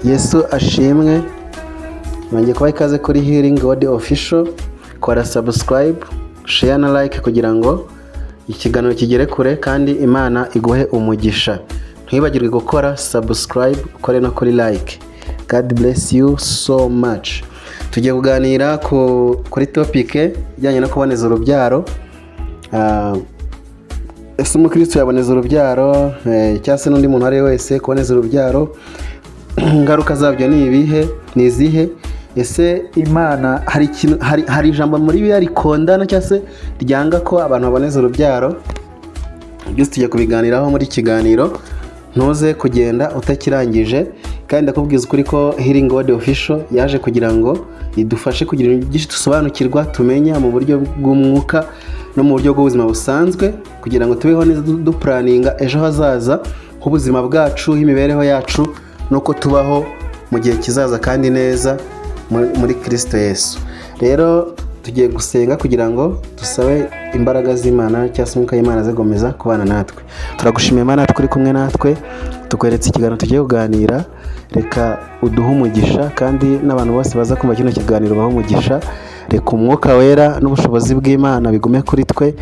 Yesu ashimwe. Nongeye kubaha ikaze kuri Healing Word Official. Kora subscribe, share na like kugira ngo ikiganiro kigere kure kandi Imana iguhe umugisha. Ntiwibagirwe gukora subscribe, ukore no kuri like. God bless you so much. Tugiye kuganira kuri topic ijyanye no kuboneza urubyaro. Ese umukristo yaboneza urubyaro, cyangwa se n'undi muntu uwo ari we wese? Kuboneza urubyaro, ingaruka zabyo ni ibihe, ni izihe? Ese Imana hari ikintu, hari ijambo muri Bibiliya rikondana cyangwa se ryanga ko abantu baboneza urubyaro? Byose tugiye kubiganiraho muri kiganiro. Ntuze kugenda utakirangije. Kandi ndakubwiza ukuri ko Healing Word Official yaje kugira ngo idufashe kugira ibintu byinshi dusobanukirwa, tumenya mu buryo bw'umwuka no mu buryo bw'ubuzima busanzwe, kugira ngo tubeho neza, duplanninga ejo hazaza h'ubuzima bwacu, h'imibereho yacu, n'uko tubaho mu gihe kizaza kandi neza muri Kirisito Yesu. Rero tugiye gusenga kugira ngo dusabe imbaraga z'Imana cyangwa se umwuka w'Imana zigomeza kubana natwe. Turagushimiye Imana, turi kumwe natwe, tukweretse ikiganiro tugiye kuganira. Reka uduhe umugisha, kandi n'abantu bose baza kumva kino kiganiro bahe umugisha. Reka Umwuka Wera n'ubushobozi bw'Imana bigume kuri twe,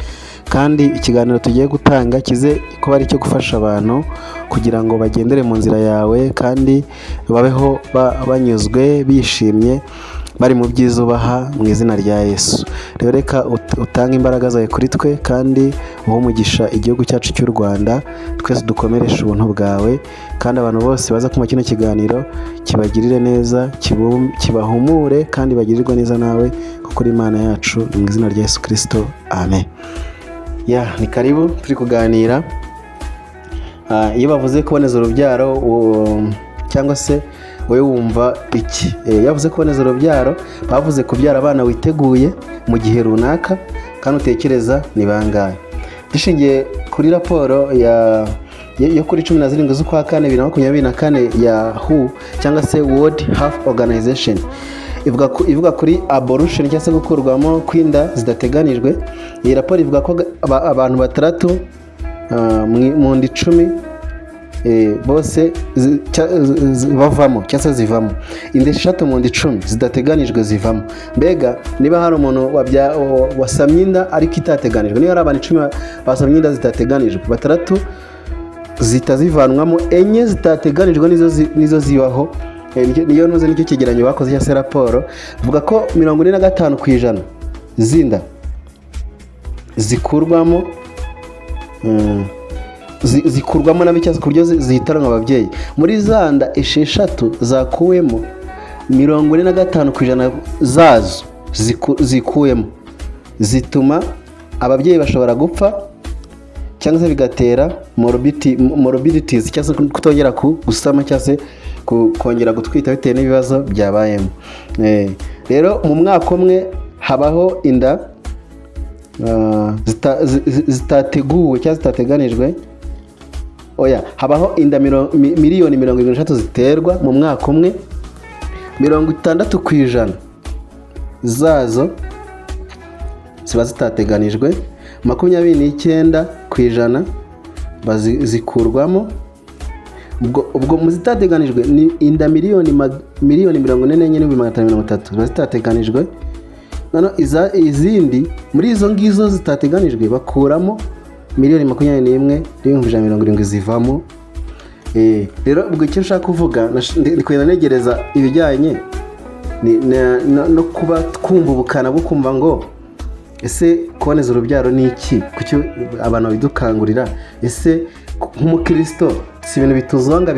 kandi ikiganiro tugiye gutanga kize kuba ari icyo gufasha abantu kugira ngo bagendere mu nzira yawe kandi babeho banyuzwe, bishimye, bari mu byiza ubaha, mu izina rya Yesu. Rero reka utange imbaraga zawe kuri twe, kandi uhe umugisha igihugu cyacu cy'u Rwanda. Twese dukomereshe ubuntu bwawe, kandi abantu bose baza kumva kino kiganiro kibagirire neza, kibahumure kandi bagirirwe neza nawe, kuko uri Imana yacu. Ni mu izina rya Yesu Kirisito, amen. Ya, ni karibu. Turi kuganira. Iyo bavuze kuboneza urubyaro, cyangwa se wowe wumva iki? Iyo bavuze kuboneza urubyaro, bavuze kubyara abana witeguye mu gihe runaka, kandi utekereza ni bangahe? Dushingiye kuri raporo yo kuri 17 z'ukwa kane 2024 ya WHO cyangwa se World Health Organization, ivuga kuri abortion cyangwa se gukurwamo kw'inda zidateganijwe. Iyi raporo ivuga ko abantu batandatu mu nda 10 bose bavamo cyangwa se zivamo. Inda 6 mu nda 10 zidateganijwe zivamo. Mbega niba hari umuntu wasamye inda ariko itateganijwe, niba hari abantu 10 basamye inda zitateganijwe, batandatu zihita zivanwamo, enye zitateganijwe nizo zibaho. Niyo ntuze, nicyo cyegeranyo bakoze cyangwa se raporo vuga ko 45% z'inda zikurwamo, zikurwamo nabi cyangwa se ku buryo zihitanwa ababyeyi. Muri za nda 6 zakuwemo, 45% zazo zikuwemo zituma ababyeyi bashobora gupfa cyangwa se bigatera morbidities cyangwa se kutongera gusama cyangwa se kongera gutwita bitewe n'ibibazo byabayemo. Rero mu mwaka umwe habaho inda zitateguwe cyangwa zitateganijwe. Oya, habaho inda miliyoni 73 ziterwa mu mwaka umwe. 60% zazo ziba zitateganijwe, 29% zikurwamo. Ubwo mu zitateganijwe ni inda miliyoni 44,530 ziba zitateganijwe. Noneho izindi muri izo ngizo zitateganijwe bakuramo miliyoni 21,170 zivamo. Rero ubwo icyo nshaka kuvuga, ndi kugenda negereza ibijyanye no kuba twumva ubukana bwo kumva ngo ese kuboneza urubyaro ni iki? Kuki abantu babidukangurira? Ese nk'umukristo si ibintu bituzonga,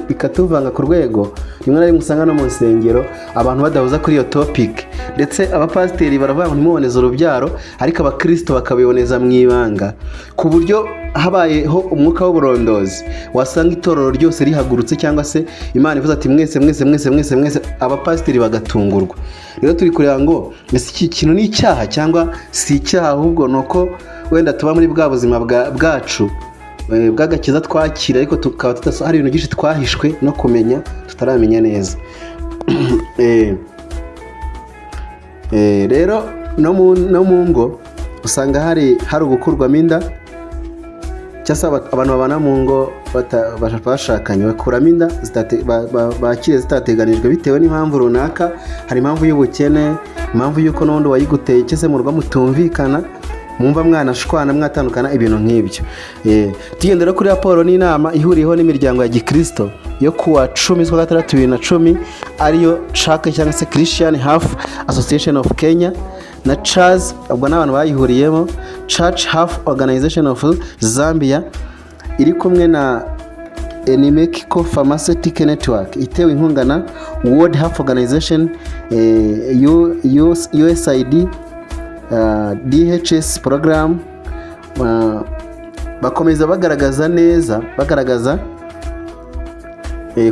bikatuvanga ku rwego rimwe na rimwe usanga no mu nsengero abantu badahuza kuri iyo topic? Ndetse abapasiteri baravuga ngo ntimuboneze urubyaro, ariko abakristo bakabiboneza mu ibanga, ku buryo habayeho umwuka w'uburondozi wasanga itorero ryose rihagurutse, cyangwa se Imana ivuze ati mwese, mwese, mwese, mwese, mwese, abapasiteri bagatungurwa. Rero turi kureba ngo ese iki kintu ni icyaha cyangwa si icyaha, ahubwo ni uko wenda tuba muri bwa buzima bwacu bw'agakiza twakira, ariko tukaba hari ibintu byinshi twahishwe no kumenya, tutaramenya neza. Rero no mu ngo usanga hari ugukurwamo inda. cyangwa se abantu babana mu ngo bashakanye bakuramo inda bakiriye zitateganijwe bitewe n'impamvu runaka. Hari impamvu y'ubukene, impamvu y'uko n'ubundi wayiguteye cyangwa se mu rugo mutumvikana, mwumva mwanashwana, mwatandukana, ibintu nk'ibyo. Tugendera kuri raporo n'inama ihuriyeho n'imiryango ya gikirisito yo kuwa 10 z'ukwa gatandatu 2010, ariyo CHAK cyangwa se Christian Health Association of Kenya na CHAZ, ubwo n'abantu bayihuriyemo, Church Health Organization of Zambia, iri kumwe na Enimekiko Pharmaceutical Network, itewe inkunga na World Health Organization, USAID, DHS program. Bakomeza bagaragaza neza, bagaragaza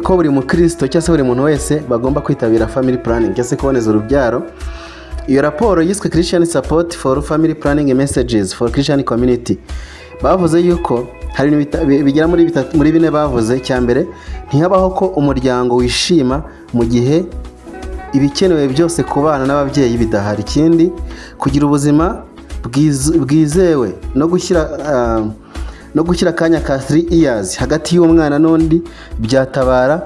ko buri mukristo cyangwa se buri muntu wese bagomba kwitabira family planning cyangwa se kuboneza urubyaro. Iyo raporo yiswe Christian Support for Family Planning Messages for Christian Community. Bavuze yuko hari ibintu bigera muri bitatu, muri bine bavuze. Icya mbere, ntihabaho ko umuryango wishima mu gihe ibikenewe byose ku bana n'ababyeyi bidahari. Ikindi, kugira ubuzima bwizewe no gushyira akanya ka 3 years hagati y'umwana n'undi byatabara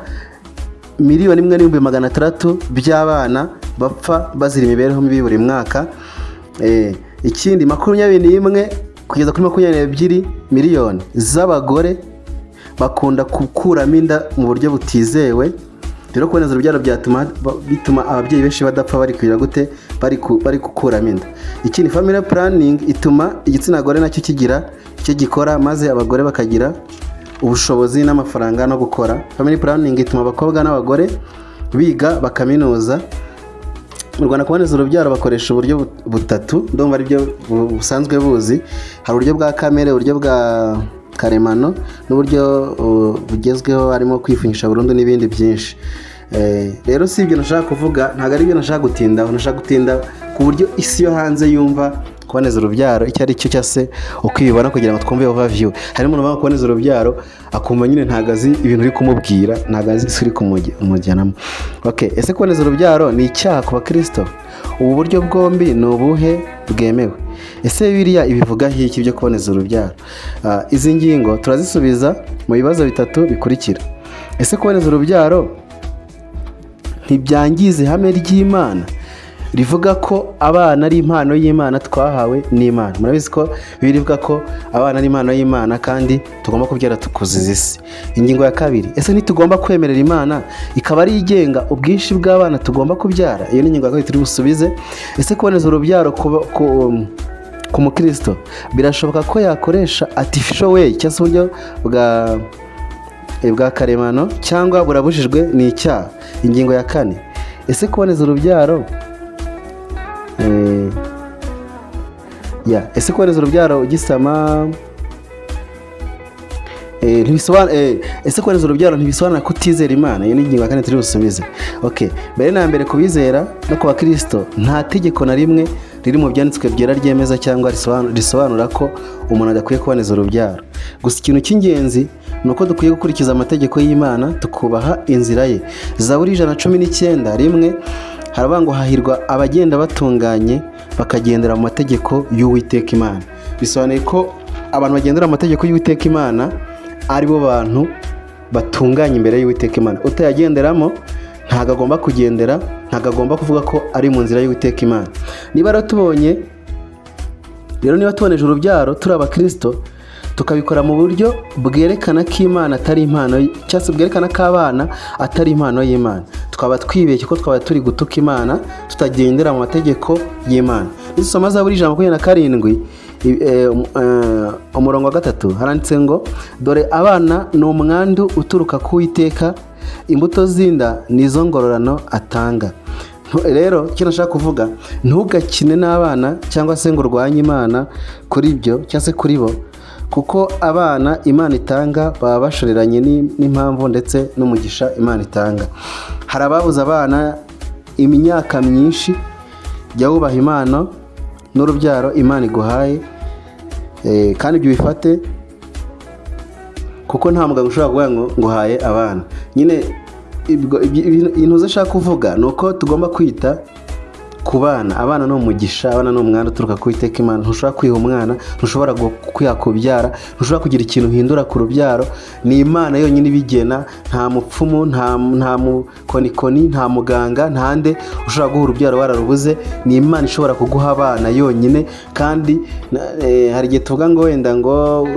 1,600,000 by'abana bapfa bazira imibereho mibi buri mwaka. Ikindi, 21 kugeza kuri 22 miliyoni z'abagore bakunda gukuramo inda mu buryo butizewe. Rero kuboneza urubyaro byatuma bituma ababyeyi benshi badapfa bari kugira gute, bari gukuramo inda. Ikindi, family planning ituma igitsina gore nacyo kigira icyo gikora, maze abagore bakagira ubushobozi n'amafaranga no gukora. Family planning ituma abakobwa n'abagore biga bakaminuza. Mu Rwanda, kuboneza urubyaro bakoresha uburyo butatu, ndumva aribyo busanzwe buzi. Hari uburyo bwa kamere, uburyo bwa karemano n'uburyo bugezweho, harimo kwifungisha burundu n'ibindi byinshi. Rero si ibyo nashaka kuvuga, ntabwo ari ibyo nashaka gutindaho. Nashaka gutinda ku buryo isi yo hanze yumva kuboneza urubyaro icyo ari cyo, cyangwa se uko ibibona, kugira ngo twumve overview. Hari umuntu uvuga kuboneza urubyaro akumva nyine ntabwo azi ibintu uri kumubwira, ntabwo azi isi uri kumujyanamo. Okay, ese kuboneza urubyaro ni icyaha ku bakristo? Ubu buryo bwombi ni ubuhe bwemewe? Ese Bibiliya ibivugaho iki byo kuboneza urubyaro? Izi ngingo turazisubiza mu bibazo bitatu bikurikira: Ese kuboneza urubyaro ntibyangiza ihame ry'Imana rivuga ko abana ari impano y'Imana twahawe n'Imana? Murabizi ko Bibiliya ivuga ko abana ari impano y'Imana kandi tugomba kubyara tukuzuza isi. Ingingo ya kabiri: ese ntitugomba kwemerera Imana ikaba ari igenga ubwinshi bw'abana tugomba kubyara? Iyo ni ingingo ya kabiri turi busubize. Ese kuboneza urubyaro ku mukristo birashoboka ko yakoresha artificial way cyangwa se uburyo bwa karemano, cyangwa burabujijwe, ni icyaha? Ingingo ya kane: ese kuboneza urubyaro ya ese kuboneza urubyaro ugisama ese kuboneza urubyaro ntibisobanura kutizera Imana? Iyo ni ingingo ya kane turi busubize. Okay, mbere na mbere, ku bizera no ku bakristo, nta tegeko na rimwe riri mu Byanditswe Byera ryemeza cyangwa risobanura ko umuntu adakwiye kuboneza urubyaro. Gusa ikintu cy'ingenzi ni uko dukwiye gukurikiza amategeko y'Imana, tukubaha inzira ye. Zaburi 119:1 haravuga ngo: "Hahirwa abagenda batunganye, bakagendera mu mategeko y'Uwiteka Imana." Bisobanuye ko abantu bagendera mu mategeko y'Uwiteka Imana ari bo bantu batunganye imbere y'Uwiteka Imana. Utayagenderamo ntabwo agomba kugendera, ntabwo agomba kuvuga ko ari mu nzira y'Uwiteka Imana. Niba rero tubonye rero niba tuboneje urubyaro turi abakirisito, tukabikora mu buryo bwerekana ko Imana atari impano, cyangwa se bwerekana ko abana atari impano y'Imana, twaba twibeshye, ko twaba turi gutuka Imana tutagendera mu mategeko y'Imana. Nidusoma Zaburi 127 umurongo wa 3, haranditse ngo: "Dore abana ni umwandu uturuka ku Uwiteka, imbuto z'inda ni izo ngororano atanga." Rero icyo nashaka kuvuga, ntugakine n'abana cyangwa se ngo urwanye Imana kuri ibyo cyangwa se kuri bo, kuko abana Imana itanga baba bashoreranye n'impamvu ndetse n'umugisha Imana itanga. Hari ababuze abana imyaka myinshi. Jya wubaha impano n'urubyaro Imana iguhaye, kandi ibyo ubifate kuko nta muganga ushobora kuvuga ngo nguhaye abana nyine. Ibintu ashaka kuvuga ni uko tugomba kwita Ku bana, abana ni umugisha, abana ni umwana uturuka ku Uwiteka Imana. Ntushobora kwiha umwana, ntushobora kwiha kubyara, ntushobora kugira ikintu uhindura ku rubyaro. Ni Imana yonyine ibigena. Nta mupfumu, nta mukonikoni, nta muganga, nta nde ushobora guha urubyaro wararubuze. Ni Imana ishobora kuguha abana yonyine. Kandi hari igihe tuvuga ngo wenda ngo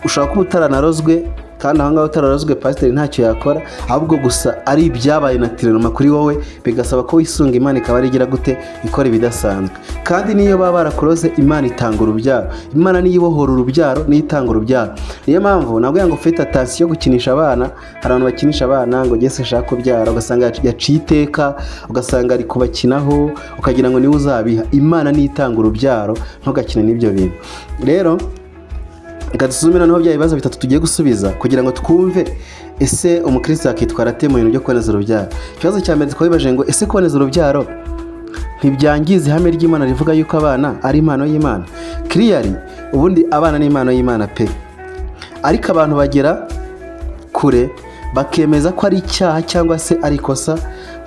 ushobora kuba utaranarozwe, kandi aho ngaho utararozwe pasiteri ntacyo yakora, ahubwo gusa ari ibyabaye naturellement kuri wowe, bigasaba ko wisunga Imana, ikaba ari igira gute, ikora ibidasanzwe. Kandi niyo baba barakuroze, Imana itanga urubyaro. Imana niyo ibohora urubyaro, niyo itanga urubyaro. Niyo mpamvu nabwo ngo ufite attention gukinisha abana. Hari abantu bakinisha abana ngo jye nshaka kubyara, ugasanga yaciye iteka, ugasanga ari kubakinaho, ukagira ngo niwe uzabiha. Imana niyo itanga urubyaro, ntugakine n'ibyo bintu. Rero reka dusuzume noneho bya bibazo bitatu tugiye gusubiza kugira ngo twumve ese umukristo yakitwara ate mu bintu byo kuboneza urubyaro. Ikibazo cya mbere twabibaje ngo: ese kuboneza urubyaro ntibyangiza ihame ry'Imana rivuga yuko abana ari impano y'Imana? Clearly, ubundi abana ni impano y'Imana pe, ariko abantu bagera kure bakemeza ko ari icyaha cyangwa se ari ikosa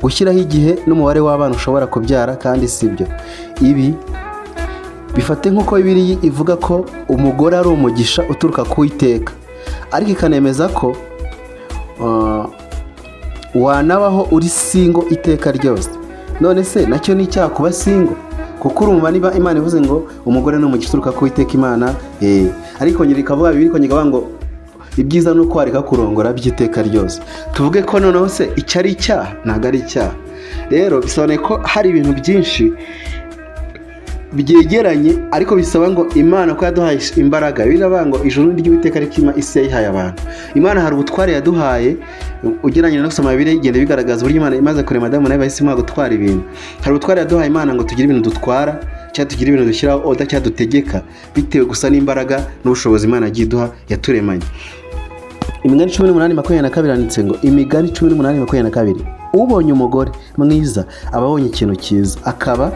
gushyiraho igihe n'umubare w'abana ushobora kubyara, kandi si byo. Ibi bifate nk'uko Bibiliya ivuga ko umugore ari umugisha uturuka ku Uwiteka, ariko ikanemeza ko wanabaho uri single iteka ryose. None se nacyo ni icyaha kuba single? Kuko urumva niba Imana ivuze ngo umugore ni umugisha uturuka ku Uwiteka Imana, ariko nyiri ikavuga, Bibiliya ikongera ikavuga ngo ibyiza ni uko wareka kurongora by'iteka ryose, tuvuge ko noneho se icyo ari icyaha? Ntabwo ari icyaha. Rero bisobanuye ko hari ibintu byinshi byegeranye, ariko bisaba ngo Imana ko yaduhaye imbaraga. Biravuga ngo ijuru ni ry'Uwiteka, ariko isi yayihaye abantu. Imana hari ubutware yaduhaye. Ugereranyije no gusoma Bibiliya, igenda bigaragaza uburyo Imana imaze kurema Adamu nawe bahise imuha gutwara ibintu. Hari ubutware yaduhaye Imana ngo tugire ibintu dutwara, cyangwa tugire ibintu dushyiraho order, cyangwa dutegeka, bitewe gusa n'imbaraga n'ubushobozi Imana yagiye iduha, yaturemanye. Imigani 18:22 handitse ngo, Imigani 18:22: "Ubonye umugore mwiza aba abonye ikintu cyiza, akaba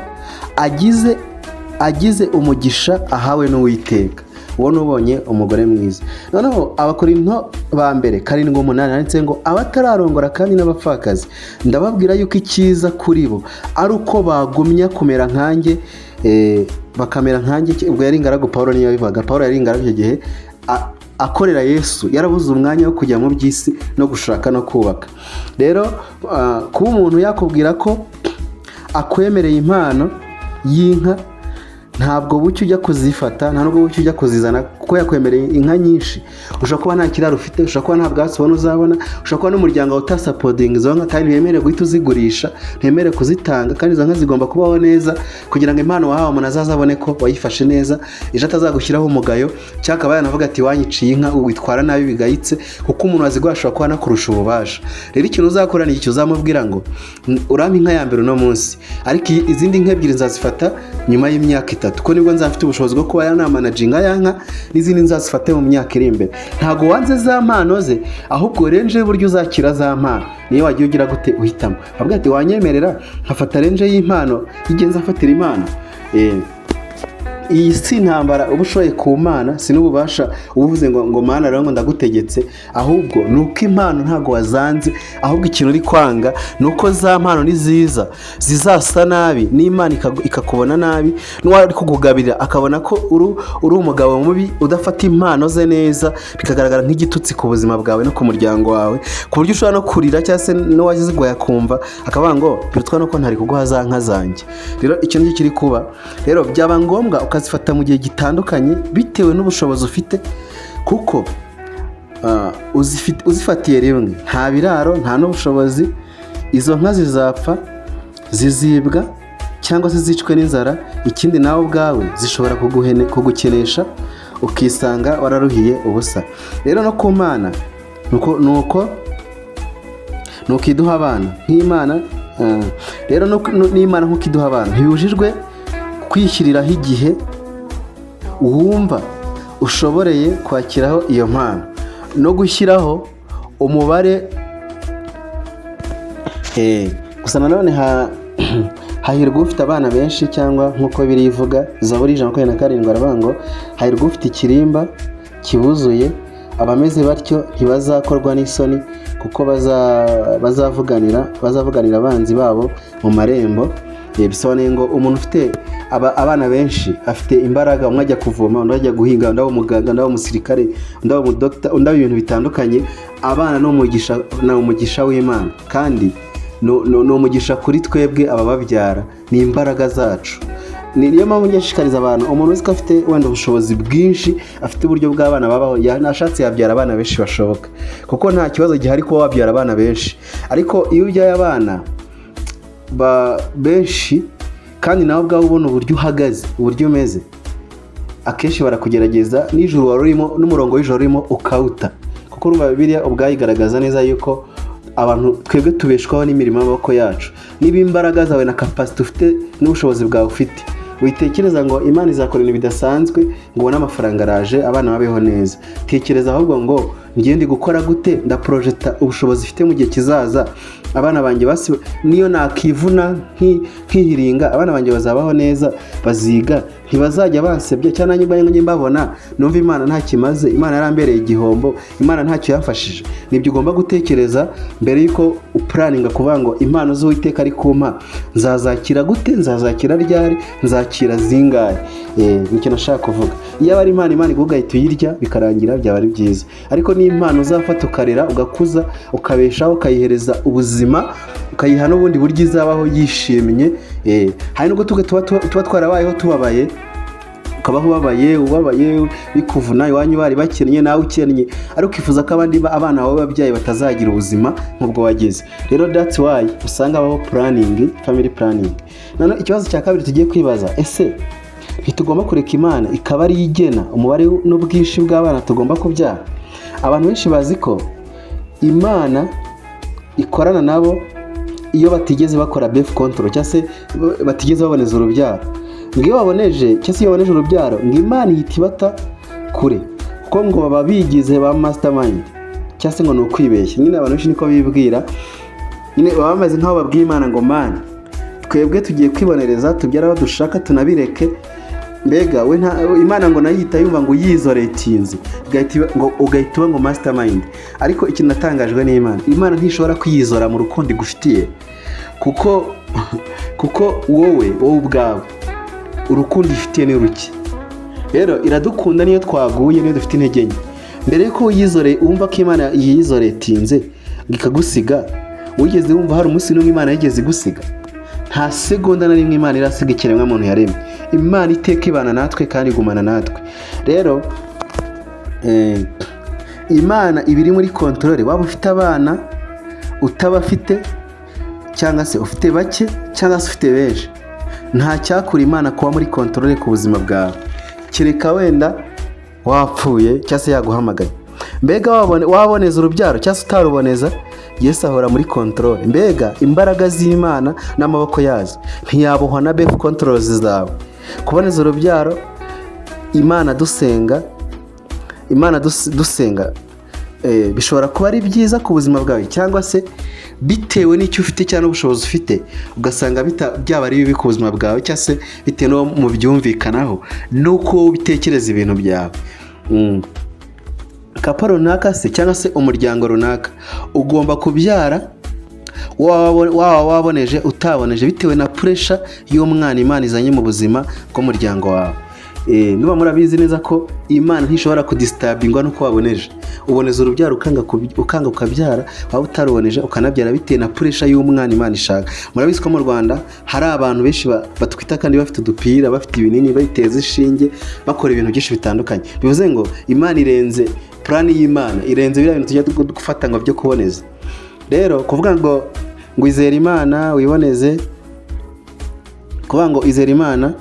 agize umugisha ahawe n'Uwiteka." Uwo ubonye umugore mwiza. Noneho Abakorinto ba mbere 7:8 handitse ngo: "Abatararongora kandi n'abapfakazi ndababwira yuko icyiza kuri bo ari uko bagumya kumera nkanjye, bakamera nkanjye." Ubwo yari ingaragu Paul, niyo yabivugaga. Paul yari ingaragu icyo gihe, akorera Yesu, yarabuze umwanya wo kujya mu by'isi no gushaka no kubaka. Rero kuba umuntu yakubwira ko akwemereye impano y'inka, ntabwo bucya ujya kuzifata, nta nubwo bucya ujya kuzizana kuko yakwemereye inka nyinshi. Ushobora kuba nta kiraro ufite, ushobora kuba nta bwatsi ubona uzabona, ushobora kuba n'umuryango wawe utasupportinga izo nka, kandi ntiwemerewe guhita uzigurisha, ntiwemerewe kuzitanga, kandi izo nka zigomba kubaho neza kugira ngo impano wahawe umuntu azaze abone ko wayifashe neza, ejo atazagushyiraho umugayo, cyangwa akaba yanavuga ati: "Wanyiciye inka, witwara nabi bigayitse," kuko umuntu waziguha ashobora kuba anakurusha ububasha. Rero ikintu uzakora ni iki: uzamubwira ngo: "Urampa inka ya mbere uno munsi, ariko izindi nka ebyiri nzazifata nyuma y'imyaka 3, kuko nibwo nzafite ubushobozi bwo kuba yanamanaginga ya nka, n'izindi nzazifate mu myaka iri imbere." Ntabwo wanze za mpano ze, ahubwo range y'uburyo uzakira za mpano niyo wagiye ugira gute, uhitamo. Avuga ati: "Wanyemerera nkafata range y'impano y'igihe nzafatira impano." Iyi si intambara uba ushoboye ku Mana, si n'ububasha uba uvuze ngo "Mana rero ngo ndagutegetse", ahubwo ni uko impano ntabwo wazanze, ahubwo ikintu uri kwanga ni uko za mpano ni ziza zizasa nabi, n'Imana ikakubona nabi, n'uwari kukugabirira akabona ko uri umugabo mubi udafata impano ze neza, bikagaragara nk'igitutsi ku buzima bwawe no ku muryango wawe, ku buryo ushobora no kurira, cyangwa se n'uwaziguye akumva akavuga ngo birutwa nuko ntari kuguha za nka zanjye. Rero icyo nicyo kiri kuba. Rero byaba ngombwa ukazifata mu gihe gitandukanye bitewe n'ubushobozi ufite, kuko uzifatiye rimwe, nta biraro, nta n'ubushobozi, izo nka zizapfa, zizibwa cyangwa se zicwe n'inzara. Ikindi, nawe ubwawe zishobora kugukenesha, ukisanga wararuhiye ubusa. Rero no ku Mana nuko iduha abana nk'Imana. Rero n'Imana nk'uko iduha abana, ntibibujijwe kwishyiriraho igihe wumva ushoboreye kwakiraho iyo mpano no gushyiraho umubare. Gusa nanone hahirwa ufite abana benshi, cyangwa nk'uko birivuga Zaburi 127, aravuga ngo: "Hahirwa ufite ikirimba kibuzuye, abameze batyo ntibazakorwa n'isoni, kuko bazavuganira abanzi babo mu marembo." Bisobanuye ngo umuntu ufite abana benshi afite imbaraga. Umwe ajya kuvoma, undi ajya guhinga, undi aba umuganga, undi aba umusirikare, undi aba umudokita, undi aba ibintu bitandukanye. Abana ni umugisha, ni umugisha w'Imana, kandi ni umugisha kuri twebwe abababyara, ni imbaraga zacu. Niyo mpamvu nshishikariza abantu, umuntu uzi ko afite wenda ubushobozi bwinshi, afite uburyo bw'abana babaho, nashatse yabyara abana benshi bashoboka, kuko nta kibazo gihari kuba wabyara abana benshi. Ariko iyo ubyaye abana benshi kandi nawe ubwawe ubona uburyo uhagaze, uburyo umeze, akenshi barakugerageza nijoro wari urimo n'umurongo w'ijoro urimo ukawuta, kuko urumva Bibiliya ubwayo igaragaza neza yuko abantu twebwe tubeshwaho n'imirimo y'amaboko yacu. Niba imbaraga zawe na capacité ufite n'ubushobozi bwawe ufite, witekereza ngo Imana izakora ibintu bidasanzwe ngo ubone amafaranga araje, abana babeho neza. Tekereza ahubwo ngo ngiye ndi gukora gute, ndaprojecta ubushobozi mfite mu gihe kizaza, abana banjye basi niyo nakivuna nkihiringa, abana banjye bazabaho neza, baziga, ntibazajya bansebya, cyangwa nanjye ubwanjye njye mbabona numva Imana nta kimaze, Imana yarambereye igihombo, Imana ntacyo yamfashije. Nibyo ugomba gutekereza mbere y'uko uplanninga kuvuga ngo impano z'Uwiteka ari kumpa nzazakira gute, nzazakira ryari, nzakira zingahe? Nicyo nashaka kuvuga. Iyo aba ari impano Imana iguha ugahita uyirya bikarangira, byaba ari byiza, ariko ni impano uzafata ukarera, ugakuza, ukabeshaho, ukayihereza ubuzima, ukayiha n'ubundi buryo izabaho yishimye. Hari nubwo tuba twarabayeho tubabaye, ukabaho ubabaye, ubabaye, bikuvuna, iwanyu bari bakennye, nawe ukennye, ariko ukifuza ko abandi abana bawe babyaye batazagira ubuzima nk'ubwo wagize. Rero that's why usanga habaho planning, family planning. Noneho ikibazo cya kabiri tugiye kwibaza: ese ntitugomba kureka Imana ikaba ariyo igena umubare n'ubwinshi bw'abana tugomba kubyara? Abantu benshi bazi ko Imana ikorana nabo iyo batigeze bakora birth control, cyangwa se batigeze baboneza urubyaro, ngo iyo baboneje, cyangwa se iyo baboneje urubyaro, ngo Imana ihita ibata kure, kuko ngo baba bigize ba mastermind, cyangwa se ngo ni ukwibeshya. Nyine abantu benshi niko bibwira, nyine baba bameze nk'aho babwiye Imana ngo: "Mana, twebwe tugiye kwibonereza, tubyara abo dushaka, tunabireke." Mbega we nta Imana ngo nayo ihita yumva ngo yisolatinze, ngo ugahita uba ngo mastermind. Ariko ikintu natangajwe n'Imana, Imana ntishobora kwiyisola mu rukundo igufitiye, kuko wowe ubwawe urukundo ifitiye ni ruke. Rero iradukunda niyo twaguye, niyo dufite intege nke. Mbere yuko wiyisole, wumva ko Imana yiyisolatinze ngo ikagusiga, wigeze wumva hari umunsi n'umwe Imana yigeze igusiga? Nta segonda na rimwe Imana irasiga ikiremwamuntu yaremye. Imana iteka ibana natwe kandi igumana natwe. Rero Imana iba iri muri control, waba ufite abana, utabafite, cyangwa se ufite bake, cyangwa se ufite benshi, nta cyakura Imana kuba muri control ku buzima bwawe, kereka wenda wapfuye cyangwa se yaguhamagaye. Mbega waboneza urubyaro cyangwa se utaruboneza, Yesu ahora muri control. Mbega imbaraga z'Imana n'amaboko yazo ntiyabohwa na birth controls zawe. Kuboneza urubyaro, Imana dusenga, Imana dusenga, bishobora kuba ari byiza ku buzima bwawe, cyangwa se bitewe n'icyo ufite cyangwa n'ubushobozi ufite, ugasanga byaba ari bibi ku buzima bwawe, cyangwa se bitewe n'uwo mubyumvikanaho n'uko wowe ubitekereza ibintu byawe. Couple runaka se cyangwa se umuryango runaka ugomba kubyara, waba waboneje, utaboneje, bitewe na pressure y'umwana Imana izanye mu buzima bw'umuryango wawe. Niba murabizi neza ko Imana ntishobora kudisturbingwa n'uko waboneje, uboneza urubyaro, ukanga ukabyara, waba utaruboneje ukanabyara, bitewe na pressure y'umwana Imana ishaka. Murabizi ko mu Rwanda hari abantu benshi batwita kandi bafite udupira, bafite ibinini, biteza inshinge, bakora ibintu byinshi bitandukanye. Bivuze ngo Imana irenze, plan y'Imana irenze biriya bintu tujya gufata ngo byo kuboneza. Rero kuvuga ngo izere Imana wiboneze, kuvuga ngo izere Imana,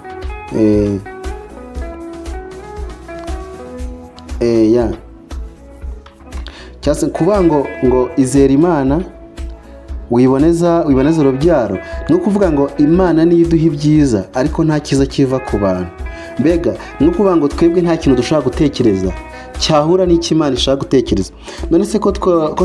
ya cyangwa se kuvuga ngo izere Imana wiboneza urubyaro, ni ukuvuga ngo Imana niyo iduha ibyiza, ariko nta cyiza kiva ku bantu. Mbega ni ukuvuga ngo twebwe nta kintu dushobora gutekereza cyahura n'icyo Imana ishaka gutekereza. None se ko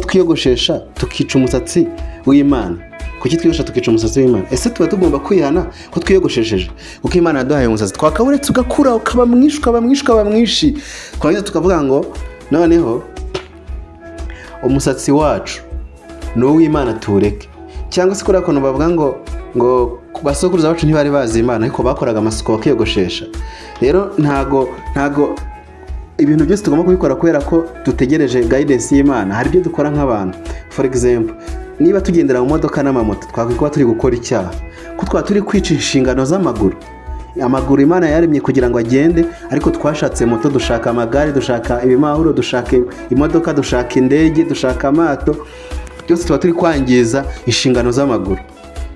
twiyogoshesha tukica umusatsi w'Imana, kuki twiyogoshesha tukica umusatsi w'Imana? Ese tuba tugomba kwihana ko twiyogoshesheje? Kuko Imana yaduhaye umusatsi, twakawuretse ugakura, ukaba mwinshi, ukaba mwinshi, ukaba mwinshi, twarangiza tukavuga ngo noneho umusatsi wacu ni uw'Imana, tuwureke? Cyangwa se kuriya kuntu bavuga ngo Ngo basokuruza bacu ntibari bazi Imana, ariko bakoraga amasuku, bakiyogoshesha. Rero ntago ibintu byose tugomba kubikora kubera ko dutegereje guidance y'Imana. Hari ibyo dukora nk'abantu. For example, niba tugendera mu modoka n'amamoto, twakwiye kuba turi gukora icyaha, ko twaba turi kwica inshingano z'amaguru. Amaguru Imana yaremye kugira ngo agende, ariko twashatse moto, dushaka amagare, dushaka ibimahuro, dushaka imodoka, dushaka indege, dushaka amato. Byose tuba turi kwangiza inshingano z'amaguru.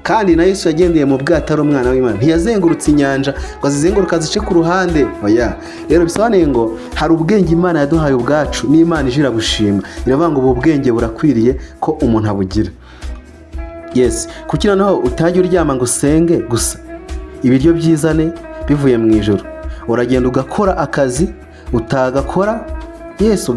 Kandi na Yesu yagendeye mu bwato ari umwana w'Imana, ntiyazengurutse inyanja ngo azizenguruka zice ku ruhande, oya. Rero bisobanuye ngo hari ubwenge Imana yaduhaye ubwacu, n'Imana ije irabushima, iravuga ngo ubu bwenge burakwiriye ko umuntu abugira. Yes, kuki noneho utajya uryama ngo usenge gusa, ibiryo byizane bivuye mu ijoro? Uragenda ugakora akazi, utagakora, yes,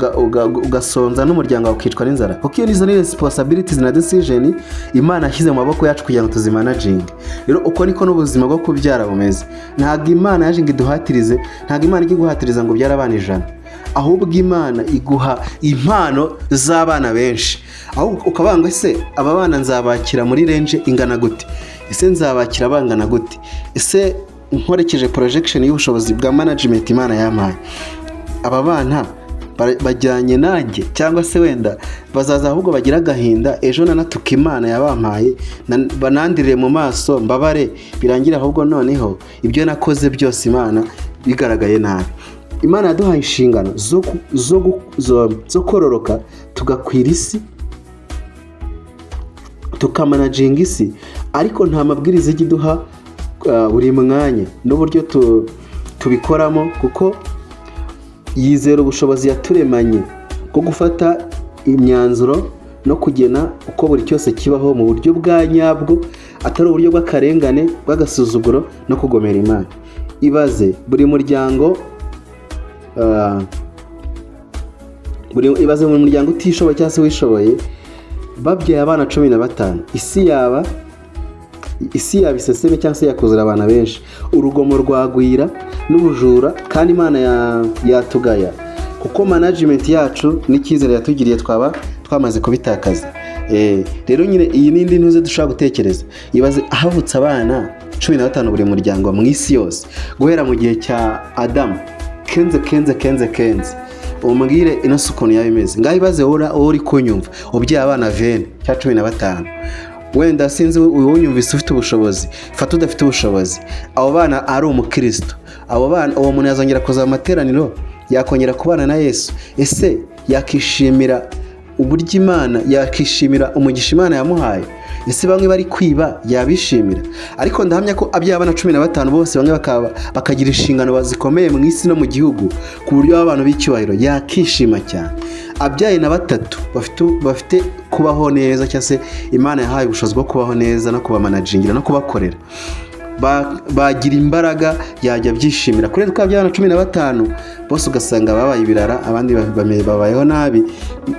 ugasonza n'umuryango wawe ukicwa n'inzara, kuko iyo nizo ni responsibilities na decision Imana yashyize mu maboko yacu kugira ngo tuzimanaginge. Rero uko niko n'ubuzima bwo kubyara bumeze. Ntabwo Imana yaje ngo iduhatirize, ntabwo Imana ijya iguhatiriza ngo ubyare abana 100. Ahubwo Imana iguha impano z'abana benshi, ahubwo ukavuga ngo: "Ese aba bana nzabakira muri range ingana gute? Ese nzabakira bangana gute? Ese nkorekeje projection y'ubushobozi bwa management Imana yampaye, aba bana bajyanye nanjye, cyangwa se wenda bazaza ahubwo bagira agahinda ejo, nanatuka Imana yabampaye, banandirire mu maso, mbabare, birangire ahubwo noneho ibyo nakoze byose Imana bigaragaye nabi?" Imana yaduhaye inshingano zo kororoka, tugakwira isi, tukamanaginga isi, ariko nta mabwiriza ijya iduha buri mwanya n'uburyo tubikoramo, kuko yizera ubushobozi yaturemanye bwo gufata imyanzuro no kugena uko buri cyose kibaho mu buryo bwa nyabwo, atari uburyo bw'akarengane, bw'agasuzuguro no kugomera Imana. Ibaze buri muryango, ibaze buri muryango utishoboye cyangwa se wishoboye babyaye abana 15. Isi yaba iseseme cyangwa se yakuzura abana benshi, urugomo rwagwira n'ubujura, kandi Imana yatugaya, kuko management yacu n'icyizere yatugiriye twaba twamaze kubitakaza. Rero nyine iyi ni indi ntuze dushobora gutekereza. Ibaze havutse abana 15 buri muryango mu isi yose guhera mu gihe cya Adamu, kenze kenze kenze kenze, umbwire ino si ukuntu yaba imeze. Ngaho ibaze wowe uri kunyumva ubyaye abana 20 cyangwa 15, wenda sinzi uwunyumvise ufite ubushobozi, fata udafite ubushobozi, abo bana ari umukristo, abo bana, uwo muntu yazongera kuza mu materaniro? Yakongera kubana na Yesu? Ese yakishimira uburyo Imana, yakishimira umugisha Imana yamuhaye? Ese bamwe bari kwiba yabishimira? Ariko ndahamya ko abyaye abana 15 bose, bamwe bakagira inshingano zikomeye mu isi no mu gihugu, ku buryo baba abantu b'icyubahiro, yakishima cyane. Abyaye na batatu bafite kubaho neza, cyangwa se Imana yahaye ubushobozi bwo kubaho neza no kubamanagingira no kubakorera, bagira imbaraga, yajya abyishimira kurenza uko abana 15 bose ugasanga babaye ibirara, abandi babayeho nabi.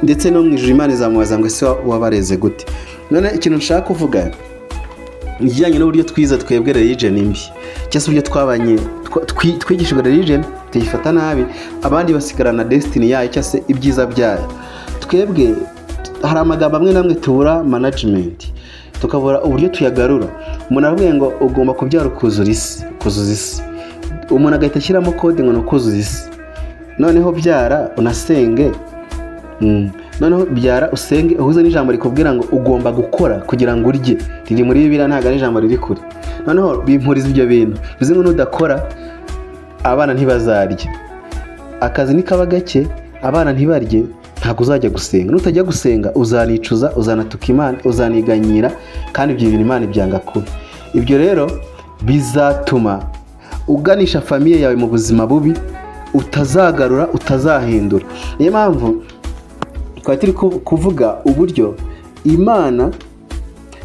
Ndetse no mu ijuru Imana izamubaza ngo: "Ese wabareze gute?" None ikintu nshaka kuvuga, ibijyanye n'uburyo twiza twebwe religion mbi, cyangwa se uburyo twabanye, twigishijwe religion tuyifata nabi, abandi basigarana destiny yayo cyangwa se ibyiza byayo. Twebwe hari amagambo amwe n'amwe tubura management, tukabura uburyo tuyagarura. Umuntu aravuga ngo ugomba kubyara ukuzura isi, kuzuza isi, umuntu agahita ashyiramo code ngo ni ukuzuza isi. Noneho byara unasenge. Noneho byara usenge, uhuze n'ijambo rikubwira ngo ugomba gukora kugira ngo urye, riri muri Bibiliya, ntabwo ari ijambo riri kure. Noneho bimpuriza ibyo bintu, bivuze ngo nudakora abana ntibazarya, akazi nikaba gake abana ntibarye, ntabwo uzajya gusenga. Nutajya gusenga uzanicuza, uzanatuka Imana, uzaniganyira, kandi ibyo bintu Imana ibyanga kubi. Ibyo rero bizatuma uganisha famille yawe mu buzima bubi utazagarura, utazahindura. Niyo mpamvu twari turi kuvuga uburyo Imana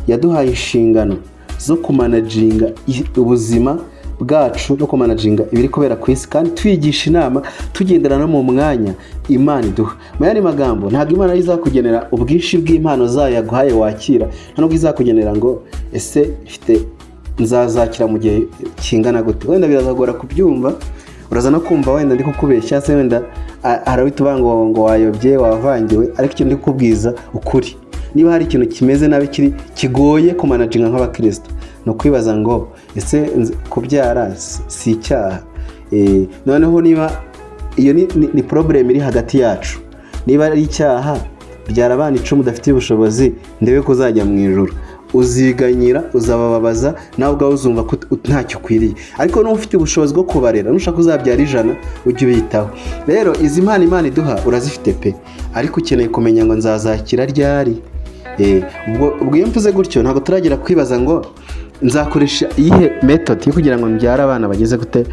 yaduhaye inshingano zo kumanaginga ubuzima bwacu no kumanaginga ibiri kubera ku isi, kandi tuyigisha inama, tugendera no mu mwanya Imana iduha. Mu yandi magambo, ntabwo Imana ari izakugenera ubwinshi bw'impano zayo yaguhaye wakira, nta nubwo izakugenera ngo ese ifite nzazakira mu gihe kingana gute. Wenda birazagora kubyumva, uraza no kumva wenda ndi kukubeshya, se wenda harahita uvuga ngo wayobye, wavangiwe. Ariko ikintu ndi kukubwiza ukuri, niba hari ikintu kimeze nabi, kiri kigoye kumanaginga nk'abakristo, ni Ni ukwibaza ngo: ese kubyara si icyaha? Noneho niba iyo ni problem iri hagati yacu, niba ari icyaha, byara abana 10 udafitiye ubushobozi, ndebe ko uzajya mu ijuru. Uziganyira, uzabababaza, nawe ubwawe uzumva ko ntacyo ukwiriye. Ariko niba ufite ubushobozi bwo kubarera, nushaka uzabyara 100, ujye ubitaho. Rero izi mpano Imana iduha urazifite pe, ariko ukeneye kumenya ngo nzazakira ryari. Ubwo iyo mvuze gutyo, ntabwo turagera kwibaza ngo nzakoresha iyihe method yo kugira ngo mbyare abana bageze gute,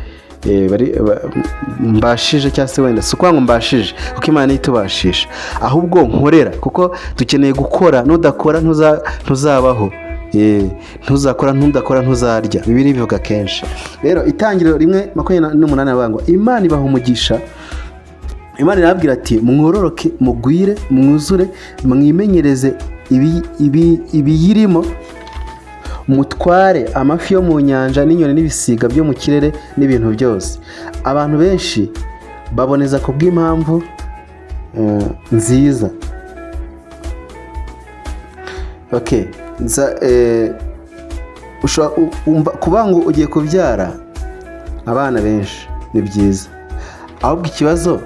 mbashije, cyangwa se wenda si ukuvuga ngo mbashije, kuko Imana niyo itubashisha, ahubwo nkorera, kuko dukeneye gukora. Nudakora ntuzabaho. Ntuzakora, ntudakora ntuzarya. Bibiliya bivuga kenshi. Rero Itangiriro 1:28 aravuga ngo Imana ibaha umugisha. Imana irababwira ati: "Mwororoke, mugwire, mwuzure, mwimenyereze ibiyirimo, mutware amafi yo mu nyanja n'inyoni n'ibisiga byo mu kirere n'ibintu byose." Abantu benshi baboneza ku bw'impamvu nziza. Okay, ushobora kuvuga ngo ugiye kubyara abana benshi ni byiza, ahubwo ikibazo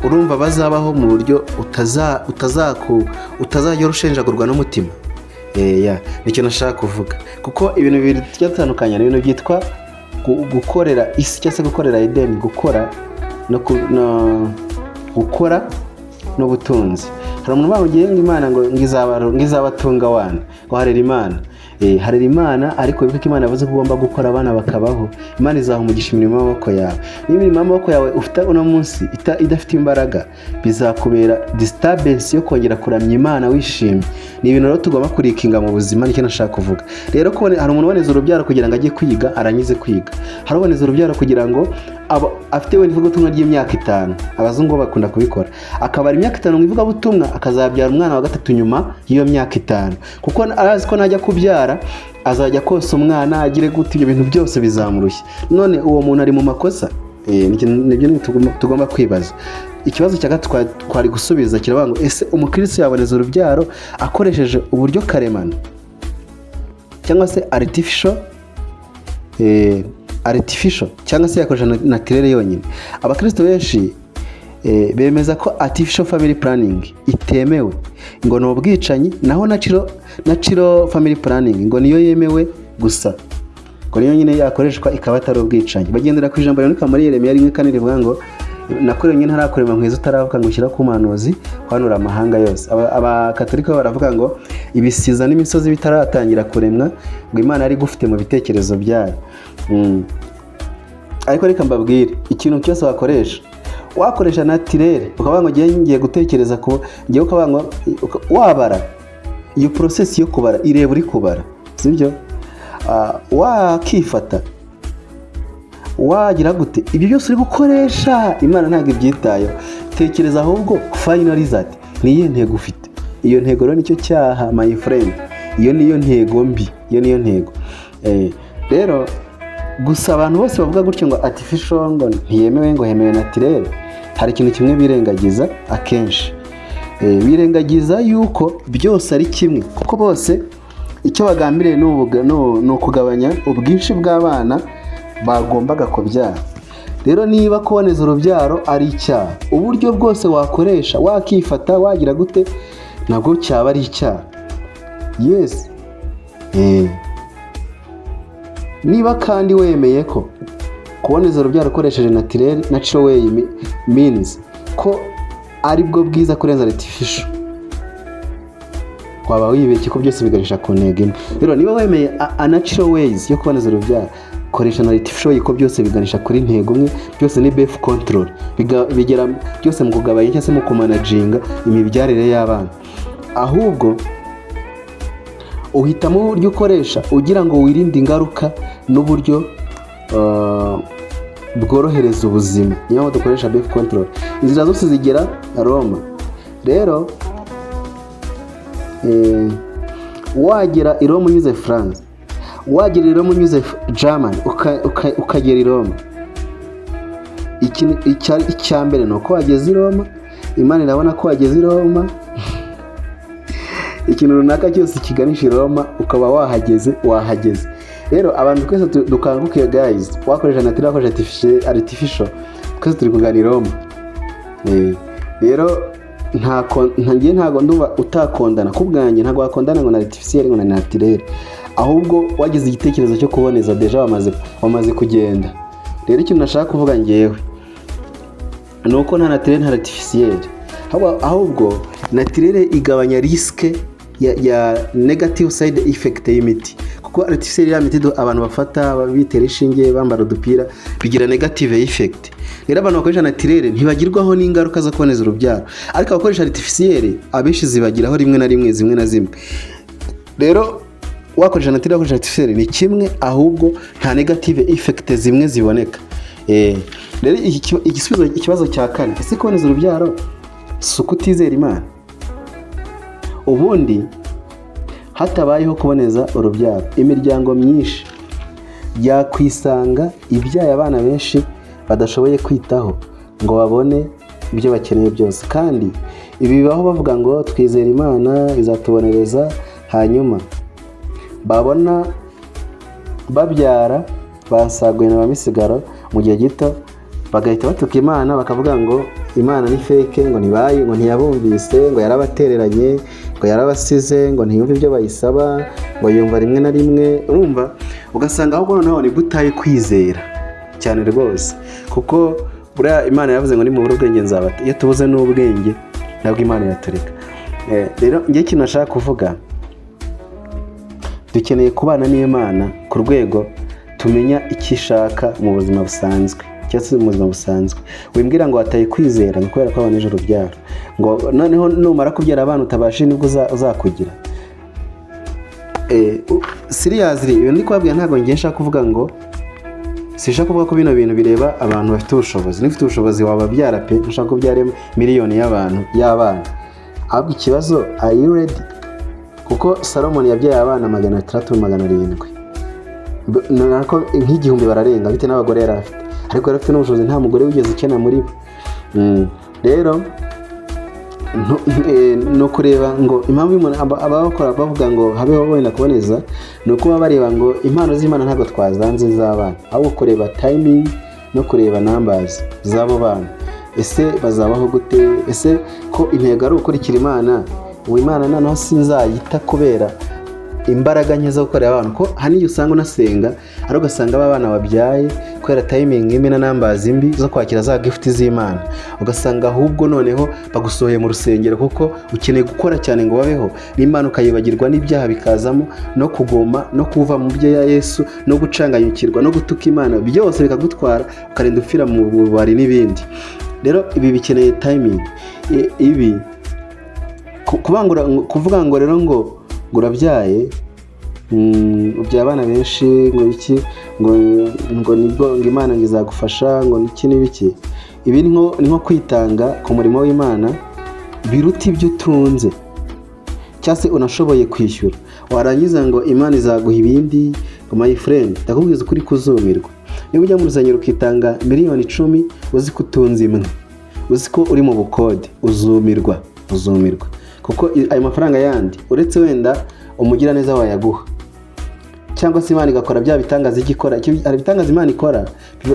urumva bazabaho mu buryo utazajya urushenjagurwa n'umutima. Ya, nicyo nashaka kuvuga, kuko ibintu bibiri tujya dutandukanya ni ibintu byitwa gukorera isi cyangwa se gukorera Edeni, gukora no gukora n'ubutunzi. Hari umuntu uvuga ngo ngiye ngo Imana ngo izabatunga wana, ngo harera Imana. Harera Imana, ariko wibuke ko Imana yavuze ko ugomba gukora, abana bakabaho. Imana izaha umugisha imirimo y'amaboko yawe. Niba imirimo y'amaboko yawe ufite uno munsi idafite imbaraga, bizakubera disturbance yo kongera kuramya Imana wishimye. Ni ibintu rero tugomba kurikinga mu buzima, nicyo nashaka kuvuga. Rero kubone, hari umuntu uboneza urubyaro kugira ngo ajye kwiga, arangize kwiga. Hari uboneza urubyaro kugira ngo aba afite wenda ivugabutumwa ry'imyaka 5, abazungu bo bakunda kubikora, akabara imyaka 5 mu ivugabutumwa, akazabyara umwana wa gatatu nyuma y'iyo myaka 5, kuko arazi ko najya kubyara azajya kosa umwana, agire gute, ibyo bintu byose bizamurushya. None uwo muntu ari mu makosa? Nibyo tugomba kwibaza. Ikibazo cya gatatu twari gusubiza kiravuga ngo: ese umukristo yaboneza urubyaro akoresheje uburyo karemano cyangwa se artificial, cyangwa se yakoresha naturel yonyine? Abakristo benshi bemeza ko artificial family planning itemewe, ngo ni ubwicanyi, naho natural family planning ngo niyo yemewe gusa, ngo niyo nyine yakoreshwa ikaba atari ubwicanyi. Bagendera ku ijambo riboneka muri Yeremiya 1:4 rivuga ngo: "Nakuremye ntarakurema, nkwiza utaravuka, ngo ushyira ku muhanuzi kwanura amahanga yose." Abakatolika bo baravuga ngo ibisiza n'imisozi bitaratangira kuremwa, ngo Imana yari igufite mu bitekerezo byayo. Ariko reka mbabwire, ikintu cyose wakoresha, wakoresha naturel, ukavuga ngo ngiye gutekereza ku ngiye, ukavuga ngo wabara, iyo process yo kubara ireba uri kubara, sibyo? Wakifata, wagira gute, ibyo byose uri gukoresha Imana ntabwo ibyitayeho. Tekereza ahubwo final result, ni iyihe ntego ufite? Iyo ntego rero nicyo cyaha, my friend. Iyo niyo ntego mbi, iyo niyo ntego. Rero gusa abantu bose bavuga gutyo ngo artificial ngo ntiyemewe, ngo hemewe naturel, hari ikintu kimwe birengagiza akenshi. Birengagiza yuko byose ari kimwe, kuko bose icyo bagambiriye ni ukugabanya ubwinshi bw'abana bagombaga kubyara. Rero niba kuboneza urubyaro ari icyaha, uburyo bwose wakoresha, wakifata, wagira gute, nabwo cyaba ari icyaha. Yes. Niba kandi wemeye ko kuboneza urubyaro ukoresheje natural way means ko ari bwo bwiza kurenza artificial, waba wibeshye, ko byose biganisha ku ntego imwe. Rero niba wemeye a natural ways yo kuboneza urubyaro, koresha na artificial way, ko byose biganisha kuri ntego imwe. Byose ni birth control. Bigera byose mu kugabanya cyangwa se mu kumanaginga imibyarire y'abana. Ahubwo uhitamo uburyo ukoresha ugira ngo wirinde ingaruka n'uburyo bworohereza ubuzima. Niyo mpamvu dukoresha birth control. Inzira zose zigera Roma. Rero wagera i Roma unyuze France, wagera i Roma unyuze Germany, ukagera i Roma. Icya mbere ni uko wageze i Roma. Imana irabona ko wageze i Roma. Ikintu runaka cyose kiganisha i Roma, ukaba wahageze, wahageze. Rero abantu twese dukanguke guys. Wakoresha natural, wakoresha artificial, twese turi kugana i Roma. Rero nta ngiye, ntago ndumva utakondana ku bwanjye. Ntabwo wakondana ngo na artificiel, ngo na naturel. Ahubwo wagize igitekerezo cyo kuboneza, déjà wamaze kugenda. Rero ikintu nashaka kuvuga ngewe ni uko nta naturel, nta artificiel. Ahubwo naturel igabanya risque ya negative side effect y'imiti, kuko artificiel, ya miti abantu bafata bitera inshinge, bambara udupira, bigira negative effect. Rero abantu bakoresha naturel ntibagirwaho n'ingaruka zo kuboneza urubyaro, ariko abakoresha artificiel abenshi zibagiraho rimwe na rimwe, zimwe na zimwe. Rero wakoresha naturel, wakoresha artificiel, ni kimwe, ahubwo nta negative effect zimwe ziboneka. Rero igisubizo, ikibazo cya kane: ese kuboneza urubyaro si ukutizera Imana? Ubundi hatabayeho kuboneza urubyaro, imiryango myinshi yakwisanga ibyaye abana benshi badashoboye kwitaho ngo babone ibyo bakeneye byose. Kandi ibi bibaho, bavuga ngo twizera Imana izatubonereza, hanyuma babona babyara basaguye na ba misigaro mu gihe gito, bagahita batuka Imana, bakavuga ngo Imana ni fake, ngo ntibaye, ngo ntiyabumvise, ngo yarabatereranye, ngo yarabasize, ngo ntiyumve ibyo bayisaba, ngo yumva rimwe na rimwe. Urumva, ugasanga ahubwo noneho nibwo utaye kwizera cyane rwose, kuko buriya Imana yavuze ngo nimubura ubwenge nzabata. Iyo tubuze n'ubwenge, ntabwo Imana iratureka. Rero njye ikintu nashaka kuvuga, dukeneye kubana n'Imana ku rwego tumenya icyo ishaka mu buzima busanzwe, cyangwa se mu buzima busanzwe. Wimbwira ngo wataye kwizera ngo kubera ko waboneje urubyaro, ngo noneho numara kubyara abana utabasha, nibwo uzakugira seriously. Ibintu ndi kubabwira, ntabwo ngiye nshaka kuvuga ngo, sinshaka kuvuga ko bino bintu bireba abantu bafite ubushobozi. Niba ufite ubushobozi wababyara pe, ntushaka kubyara miliyoni y'abantu, y'abana. Ahubwo ikibazo, are you ready? Kuko Salomoni yabyaye abana 600, 700, nako nk'igihumbi bararenga, bitewe n'abagore yari afite. Ariko yari afite n'ubushobozi, nta mugore wigeze ukena muri bo. Rero ni ukureba ngo impamvu y'umuntu aba bakora bavuga ngo habeho wenda kuboneza, ni uko baba bareba ngo impano z'Imana ntabwo twazanze z'abana, ahubwo kureba timing no kureba numbers z'abo bana. Ese bazabaho gute? Ese ko intego ari ugukurikira Imana, ubu Imana noneho sinzayita kubera imbaraga nke zo gukorera abantu? Ko hari n'igihe usanga unasenga, ariko ugasanga aba bana wabyaye, kubera timing mbi na numbers mbi zo kwakira za gift z'Imana, ugasanga ahubwo noneho bagusohoye mu rusengero, kuko ukeneye gukora cyane ngo babeho, n'Imana ukayibagirwa, n'ibyaha bikazamo, no kugoma, no kuva mu byo ya Yesu, no gucanganyukirwa, no gutuka Imana, byose bikagutwara, ukarinda upfira mu bubari n'ibindi. Rero ibi bikeneye timing. Ibi kuvuga ngo rero ngo urabyaye, ubyaye abana benshi, ngo iki, ngo nibwo ngo Imana ngo izagufasha, ngo iki n'ibiki, ibi ni nko kwitanga ku murimo w'Imana biruta ibyo utunze cyangwa se unashoboye kwishyura, warangiza ngo Imana izaguha ibindi. Ngo my friend, ndakubwiza ukuri, kuzumirwa. Niba ujya mu rusengero ukitanga miliyoni 10, uzi ko utunze imwe, uzi ko uri mu bukode, uzumirwa, uzumirwa, kuko ayo mafaranga yandi, uretse wenda umugiraneza wayaguha, cyangwa se Imana igakora bya bitangaza ijya ikora. Hari ibitangaza Imana ikora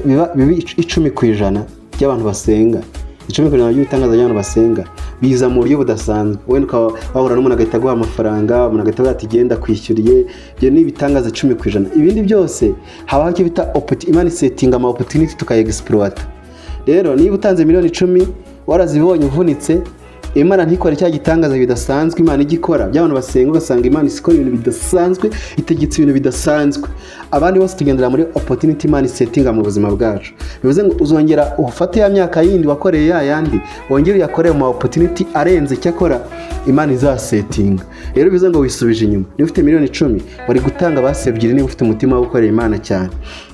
biba 10% by'abantu basenga. 10% by'ibitangaza by'abantu basenga biza mu buryo budasanzwe. Wenda ukaba wahura n'umuntu agahita aguha amafaranga, umuntu agahita avuga ati genda kwishyuriye. Ibyo ni ibitangaza 10%. Ibindi byose habaho icyo bita Imana isetinga ama opportunity, tukayexploita. Rero niba utanze miliyoni 10, warazibonye uvunitse, Imana ntikore cya gitangaza bidasanzwe Imana ijya ikora by'abantu basenga, ugasanga Imana ikora ibintu bidasanzwe, itegetse ibintu bidasanzwe. Abandi bose tugendera muri opportunity Imana isetinga mu buzima bwacu. Bivuze ngo uzongera ufate ya myaka yindi wakoreye, ya yandi wongere uyakorere mu opportunity arenze icyakora Imana izasetinga. Rero bivuze ngo wisubije inyuma. Niba ufite miliyoni 10, wari gutanga basi ebyiri, niba ufite umutima wo gukorera Imana cyane,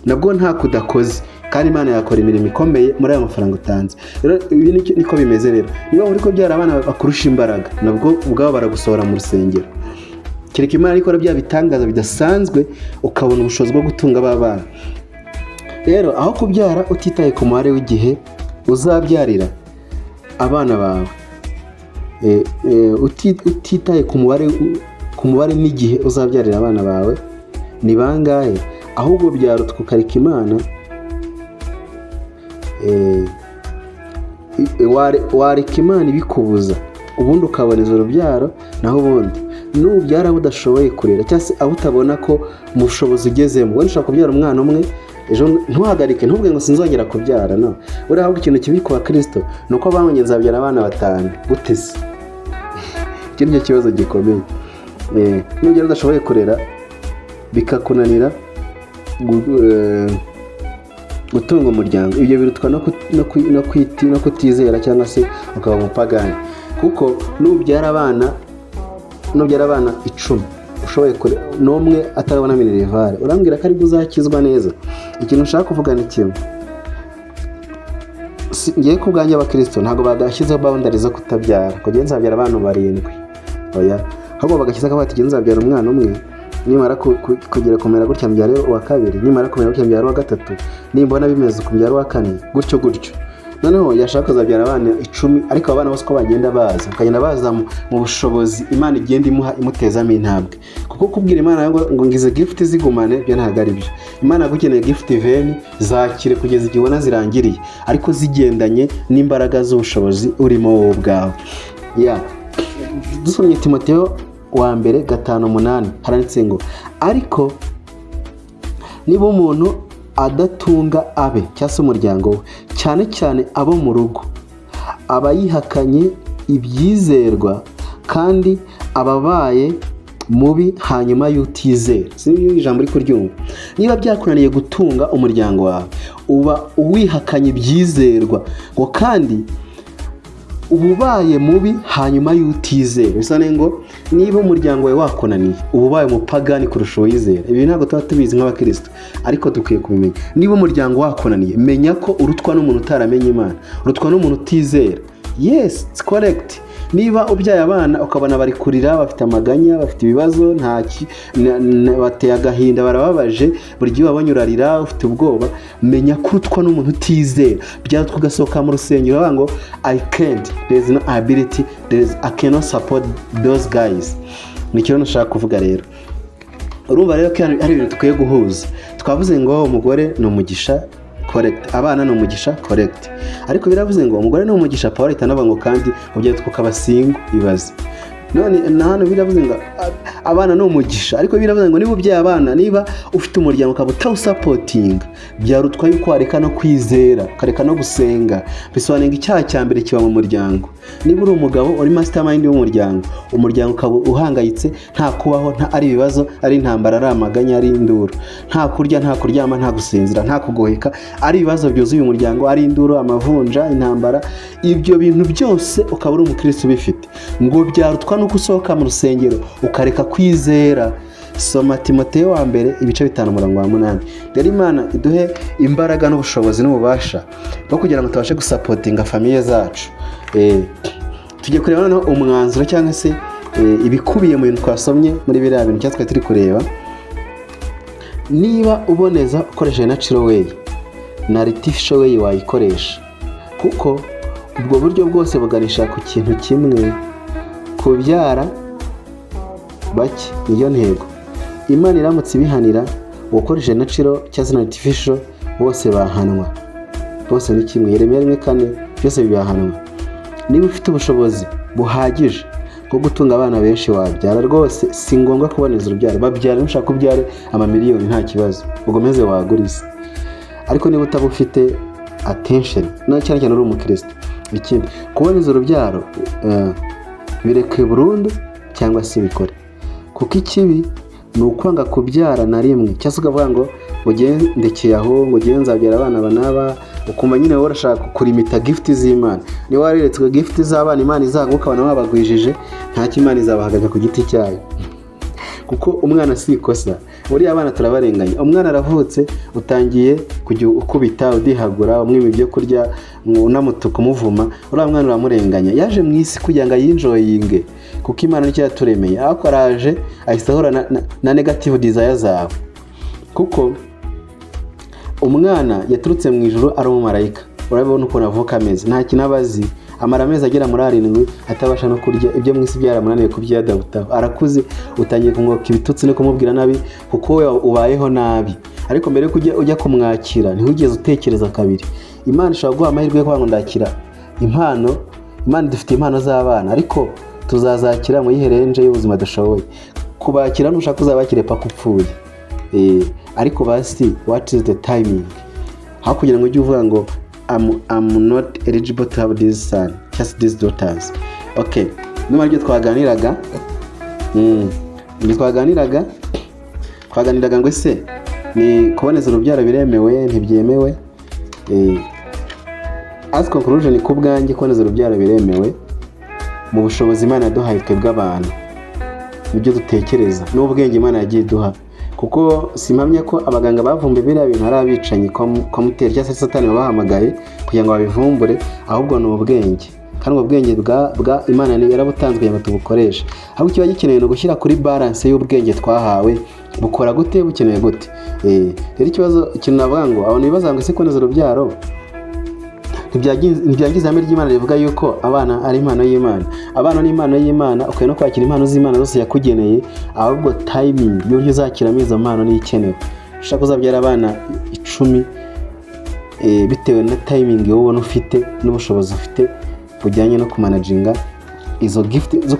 nabwo nta kudakoze, kandi Imana yakora imirimo ikomeye muri ayo mafaranga utanze. Rero ibi niko bimeze. Rero niba uri kubyara abana bakurusha imbaraga, nabwo ubwabo baragusohora mu rusengero, kereka Imana ikora bya bitangaza bidasanzwe, ukabona ubushobozi bwo gutunga ba bana. Rero aho kubyara utitaye ku mubare w'igihe uzabyarira abana bawe. Utitaye ku mubare n'igihe uzabyarira abana bawe ni bangahe, ahubwo byarutwa ukareka Imana, wareka Imana ibikubuza, ubundi ukaboneza urubyaro. Naho ubundi nubyara abo udashoboye kurera, cyangwa se abo utabona ko mu bushobozi ugezemo, wenda ushobora kubyara umwana umwe, ejo ntuhagarike, ntubwe ngo sinzongera kubyara. No buriya ahubwo ikintu kibi ku bakristo ni uko bamwe nzabyara abana batanu. Gute se? Icyo nicyo kibazo gikomeye. Nubyara udashoboye kurera, bikakunanira gutunga umuryango, ibyo birutwa no kutizera cyangwa se ukaba umupagani. Kuko nubyara abana 10 ushoboye n'umwe atarabona minerval, urambwira ko aribwo uzakizwa neza? Ikintu ushaka kuvuga ni kimwe. Ngiye ku bwanjye, abakristo ntabwo bagashyizeho boundary zo kutabyara ngo ngewe nzabyara abana barindwi. Oya, ahubwo bagashyizeho bati: "Ngewe nzabyara umwana umwe, nimara kugera kumera gutya mbyare uwa kabiri, nimara kumera gutya mbyare uwa gatatu, nimbona bimeze uku mbyare uwa kane," gutyo gutyo. Noneho yashaka kuzabyara abana 10, ariko abo bana bose uko bagenda baza, bakagenda baza mu bushobozi Imana igenda imuha, imutezamo intambwe. Kuko kubwira Imana ngo ngize gift zigumane, byo ntabwo ari byo. Imana yagukeneye gift veni zakire kugeza igihe ubona zirangiriye, ariko zigendanye n'imbaraga z'ubushobozi urimo wowe ubwawe. Ya, dusomye Timoteyo wa mbere 5:8, haranditse ngo: "Ariko niba umuntu adatunga abe cyangwa se umuryango we, cyane cyane abo mu rugo, aba yihakanye ibyizerwa kandi aba abaye mubi hanyuma y'utizera." Si ijambo uri kuryumva? Niba byakunaniye gutunga umuryango wawe, uba uwihakanye ibyizerwa, ngo kandi uba ubaye mubi hanyuma y'utizera. Bisa ngo niba umuryango wawe wakunaniye, uba ubaye umupagani kurusha uwizera. Ibi ntabwo tuba tubizi nk'abakristo, ariko dukwiye kubimenya. Niba umuryango wakunaniye, menya ko urutwa n'umuntu utaramenye Imana, urutwa n'umuntu utizera. Yes, it's correct. Niba ubyaye abana ukabona bari kurira, bafite amaganya, bafite ibibazo, nta bateye agahinda, barababaje, buri gihe ubabonye urarira, ufite ubwoba, menya ko urutwa n'umuntu utizera. Byarutwa ugasohoka mu rusengero bavuga ngo: "I can't, there is no ability, there is, I cannot support those guys." Ni ikintu nashaka kuvuga rero. Urumva rero ko hari ibintu dukwiye guhuza. Twavuze ngo umugore ni umugisha, correct. Abana ni umugisha, correct. Ariko biravuze ngo umugore ni umugisha, Paul ahita anavuga ngo kandi ubyaye tukaba single. Ibaze none na hano biravuze ngo abana ni umugisha, ariko biravuze ngo niba ubyaye abana, niba ufite umuryango ukaba utawusupportinga, byarutwa yuko wareka no kwizera, ukareka no gusenga. Bisobanuye ngo icyaha cya mbere kiba mu muryango. Niba uri umugabo, uri mastermind w'umuryango, umuryango ukaba uhangayitse, nta kubaho, nta ari ibibazo, ari intambara, ari amaganya, ari induru, nta kurya, nta kuryama, nta gusinzira, nta kugoheka, ari ibibazo byuzuye umuryango, ari induru, amavunja, intambara, ibyo bintu byose ukaba uri umukristo ubifite, ngo byarutwa nuko usohoka mu rusengero ukareka kwizera. Soma Timoteyo wa mbere ibice 5 umurongo wa 8. Rero Imana iduhe imbaraga n'ubushobozi n'ububasha bwo kugira ngo tubashe gusupportinga famille zacu. Tujye kureba noneho umwanzuro cyangwa se ibikubiye mu bintu twasomye muri biriya bintu cyangwa twari turi kureba. Niba uboneza ukoresheje natural way na artificial way wayikoresha, kuko ubwo buryo bwose buganisha ku kintu kimwe: kubyara bake. Niyo ntego. Imana iramutse ibihanira uwakoresheje natural cyangwa se na artificial, bose bahanwa, bose ni kimwe. Yeremiya 1:4, byose bibahanwa. Niba ufite ubushobozi buhagije bwo gutunga abana benshi, wabyara rwose. Si ngombwa kuboneza urubyaro. Babyara, nushaka ubyare amamiliyoni, nta kibazo, ugomeze wagura isi. Ariko niba utaba ufite attention, no cyane cyane uri umukristo, ikindi kuboneza urubyaro bireke burundu cyangwa se bikore, kuko ikibi ni ukwanga kubyara na rimwe, cyangwa se ukavuga ngo ugendekeye aho, ngo ugende nzabyara abana aba n'aba, ukumva nyine wowe urashaka kurimita gift z'Imana. Niba wareretswe gift z'abana Imana izaguha, ukabona wabagwijije, ntacyo, Imana izabahagarika ku giti cyayo, kuko umwana si ikosa. Buriya abana turabarenganya. Umwana aravutse, utangiye kujya ukubita, udihagura, umwima ibyo kurya, unamutuka, umuvuma. Uriya mwana uramurenganya. Yaje mu isi kugira ngo ayienjoyinge, kuko Imana nicyo yaturemeye. Ariko araje ahita ahura na negative desire zawe, kuko umwana yaturutse mu ijuru ari umumarayika. Urabibona ukuntu avuka ameze, nta kintu aba azi. Amara amezi agera muri 7 atabasha no kurya. Ibyo mu isi byaramunaniye kubyiyadaptaho. Arakuze, utangiye kumwoka ibitutsi no kumubwira nabi kuko wowe ubayeho nabi. Ariko mbere yo ujya kumwakira, ntiwigeze utekereza kabiri. Imana ishobora guha amahirwe yo kuvuga ngo ndakira impano. Imana idufitiye impano z'abana, ariko tuzazakira mu yihe range y'ubuzima dushoboye kubakira? Nushaka uzabakire paka upfuye. Ariko basi, what is the timing? Aho kugira ngo ujye uvuga ngo I'm not eligible to have this son, just these daughters. Okay, nyuma y'ibyo twaganiraga, ibyo twaganiraga ngo ese ni kuboneza urubyaro biremewe, ntibyemewe? As conclusion, ku bwanjye kuboneza urubyaro biremewe mu bushobozi Imana yaduhaye twebwe abantu, nibyo dutekereza n'ubwenge Imana yagiye iduha, kuko simpamya ko abaganga bavumbuye biriya bintu ari abicanyi komuteri cyangwa se Satani wabahamagaye kugira ngo babivumbure, ahubwo ni ubwenge. Kandi ubwo bwenge bwa Imana yarabutanze kugira ngo tubukoreshe. Ahubwo kiba gikeneye ni ugushyira kuri balance y'ubwenge twahawe, bukora gute, bukeneye gute. Rero ikibazo, ikintu navuga ngo abantu bibaza ngo ese kuboneza urubyaro ntibyangiza ihame ry'Imana rivuga yuko abana ari impano y'Imana? Abana ni impano y'Imana, ukwiye no kwakira impano z'Imana zose yakugeneye. Ahubwo timing y'uburyo uzakiramo izo mpano niyo ikenewe. Ushaka uzabyara abana 10, bitewe na timing wowe ubona ufite n'ubushobozi ufite bujyanye no kumanaginga izo gift, zo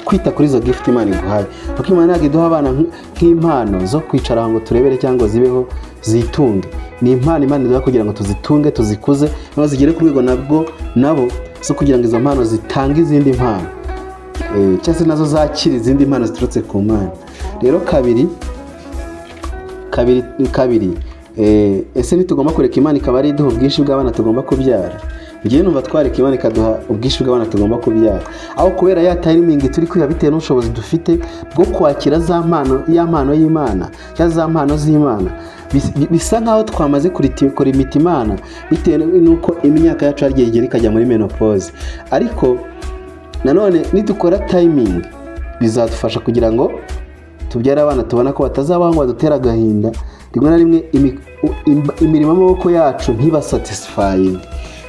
kwita kuri izo gift Imana iguhaye, kuko Imana ntabwo iduha abana nk'impano zo kwicara aho ngo turebere cyangwa zibeho zitunge. Ni impano Imana iduha kugira ngo tuzitunge, tuzikuze, noneho zigere ku rwego nabwo nabo zo kugira ngo izo mpano zitange izindi mpano, cyangwa se nazo zakira izindi mpano ziturutse ku Mana. Rero kabiri, kabiri, kabiri, ese ntitugomba kureka Imana ikaba ari iduha ubwinshi bw'abana tugomba kubyara? Ngewe numva twareka Imana ikaduha ubwinshi bw'abana tugomba kubyara, aho kubera ya timing turi kwiha bitewe n'ubushobozi dufite bwo kwakira za mpano, ya mpano y'Imana cyangwa za mpano z'Imana. Bisa nkaho twamaze kurimita Imana bitewe n'uko imyaka yacu hari igihe igera ikajya muri menopause. Ariko nanone nidukora timing, bizadufasha kugira ngo tubyare abana tubona ko batazabaho ngo badutere agahinda. Rimwe na rimwe imirimo y'amaboko yacu ntiba satisfying.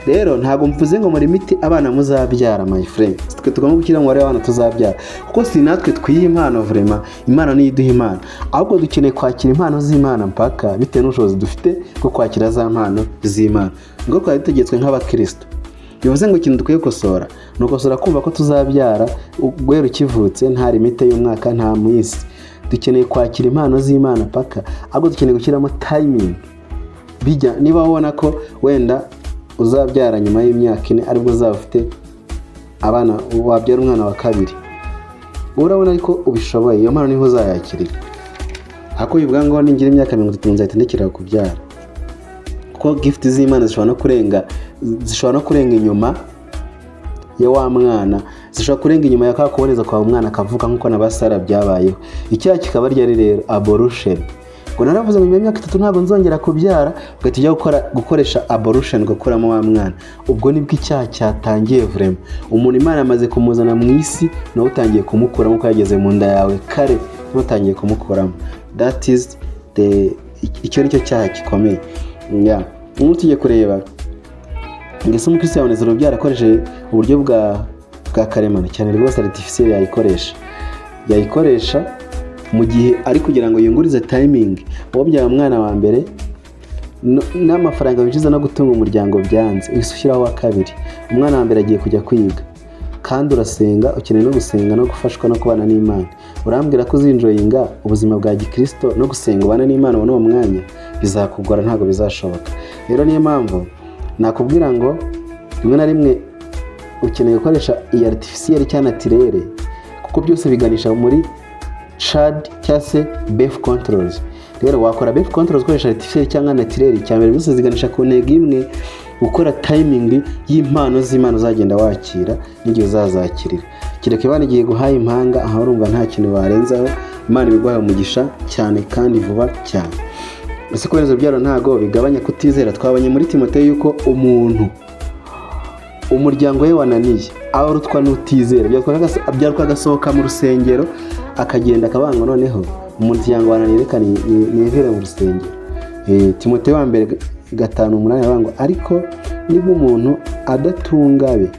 Rero ntabwo mvuze ngo muri miti abana muzabyara, my friend. Twe tugomba gushyira umubare w'abana tuzabyara, kuko si natwe twiha impano vraiment. Imana niyo iduha impano. Ahubwo dukeneye kwakira impano z'Imana mpaka bitewe n'ubushobozi dufite bwo kwakira za mpano z'Imana, ngo twari dutegetswe nk'abakristo. Bivuze ngo ikintu dukwiye gukosora ni ukosora kumva ko tuzabyara guhera ukivutse, nta limite y'umwaka, nta minsi. Dukeneye kwakira impano z'Imana paka, ahubwo dukeneye gushyiramo timing bijya. Niba ubona ko wenda uzabyara nyuma y'imyaka 4, aribwo uzaba ufite abana, wabyara umwana wa kabiri, urabona ariko ubishoboye, iyo mpano niho uzayakirira. Ariko bivuga ngo ningira imyaka 30 nzahita ndekera kubyara, kuko gift z'Imana zishobora no kurenga inyuma ya wa mwana, zishobora kurenga inyuma ya ka kuboneza kwa umwana akavuka, nk'uko na ba Sara byabayeho. Icyaha kikaba ryari rero abortion, ngo naravuze ngo nyuma y'imyaka 3 ntabwo nzongera kubyara, ugahita ujya gukoresha abortion, ugakuramo wa mwana. Ubwo nibwo icyaha cyatangiye vraiment. Umuntu Imana yamaze kumuzana mu isi, nawe utangiye kumukuramo, kuko yageze mu nda yawe kare, nawe utangiye kumukuramo. That is the icyo nicyo cyaha gikomeye. Yeah. Ubu tugiye kureba ngo ese umukristo yaboneza urubyaro akoresheje uburyo bwa karemano? Cyane rwose, artificiel yayikoresha mu gihe ari kugira ngo yungurize timing. Wowe umwana wa mbere n'amafaranga winjiza no gutunga umuryango byanze, uhise ushyiraho uwa kabiri. Umwana wa mbere agiye kujya kwiga, kandi urasenga, ukeneye no gusenga no gufashwa no kubana n'Imana. Urambwira ko uzenjoyinga ubuzima bwa gikirisito no gusenga, ubana n'Imana ubona uwo mwanya? Bizakugora, ntabwo bizashoboka. Rero niyo mpamvu nakubwira ngo rimwe na rimwe ukeneye gukoresha iyi artificiel cyangwa naturelle, kuko byose biganisha muri child cyangwa se birth controls. Rero wakora birth controls ukoresha artificiel cyangwa naturelle, icya mbere byose ziganisha ku ntego imwe: gukora timing y'impano z'Imana uzagenda wakira n'igihe uzazakirira. Kereka Imana igiye guhaye impanga, aha urumva nta kintu warenzaho. Imana ibiguhaye umugisha cyane kandi vuba cyane. Ese kuboneza urubyaro ntago bigabanya kutizera? Twabonye muri Timoteyo yuko umuntu umuryango we wananiye arutwa n'utizera. Byarutwa agasohoka mu rusengero, akagenda akabanga, noneho umuryango wananiye, reka nivire mu rusengero. Timoteyo wa mbere 5:8 aravuga ngo ariko niba umuntu adatunga be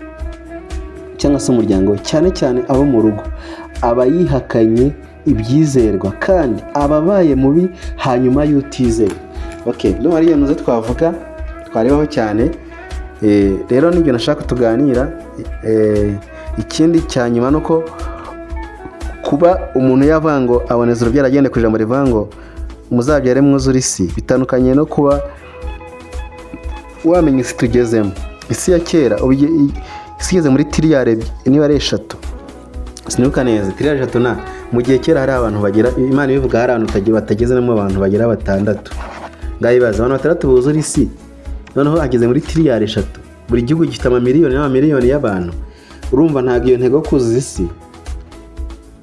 cyangwa se umuryango we, cyane cyane abo mu rugo, aba yihakanye ibyizerwa kandi aba abaye mubi hanyuma y'utizeye. Okay, ndumva ari iyo twavuga, twarebaho cyane. Rero nibyo nashaka tuganira. Ikindi cya nyuma ni uko kuba umuntu yavuga ngo aboneza urubyaro agende ku ijambo rivuga ngo "muzabyare mwuzure isi", bitandukanye no kuba wamenya isi tugezemo. Isi ya kera, ubu isi igeze muri tiriyari niba ari 3, sinibuka neza, tiriyari 3 na mu gihe kera hari abantu bagera, Imana ibivuga, hari abantu batagezemo abantu bagera batandatu. Ngayibaza, abantu batandatu buzura isi, noneho hageze muri tiriyari 3, buri gihugu gifite amamiliyoni n'amamiliyoni y'abantu. Urumva ntabwo iyo ntego yo kuzuza isi,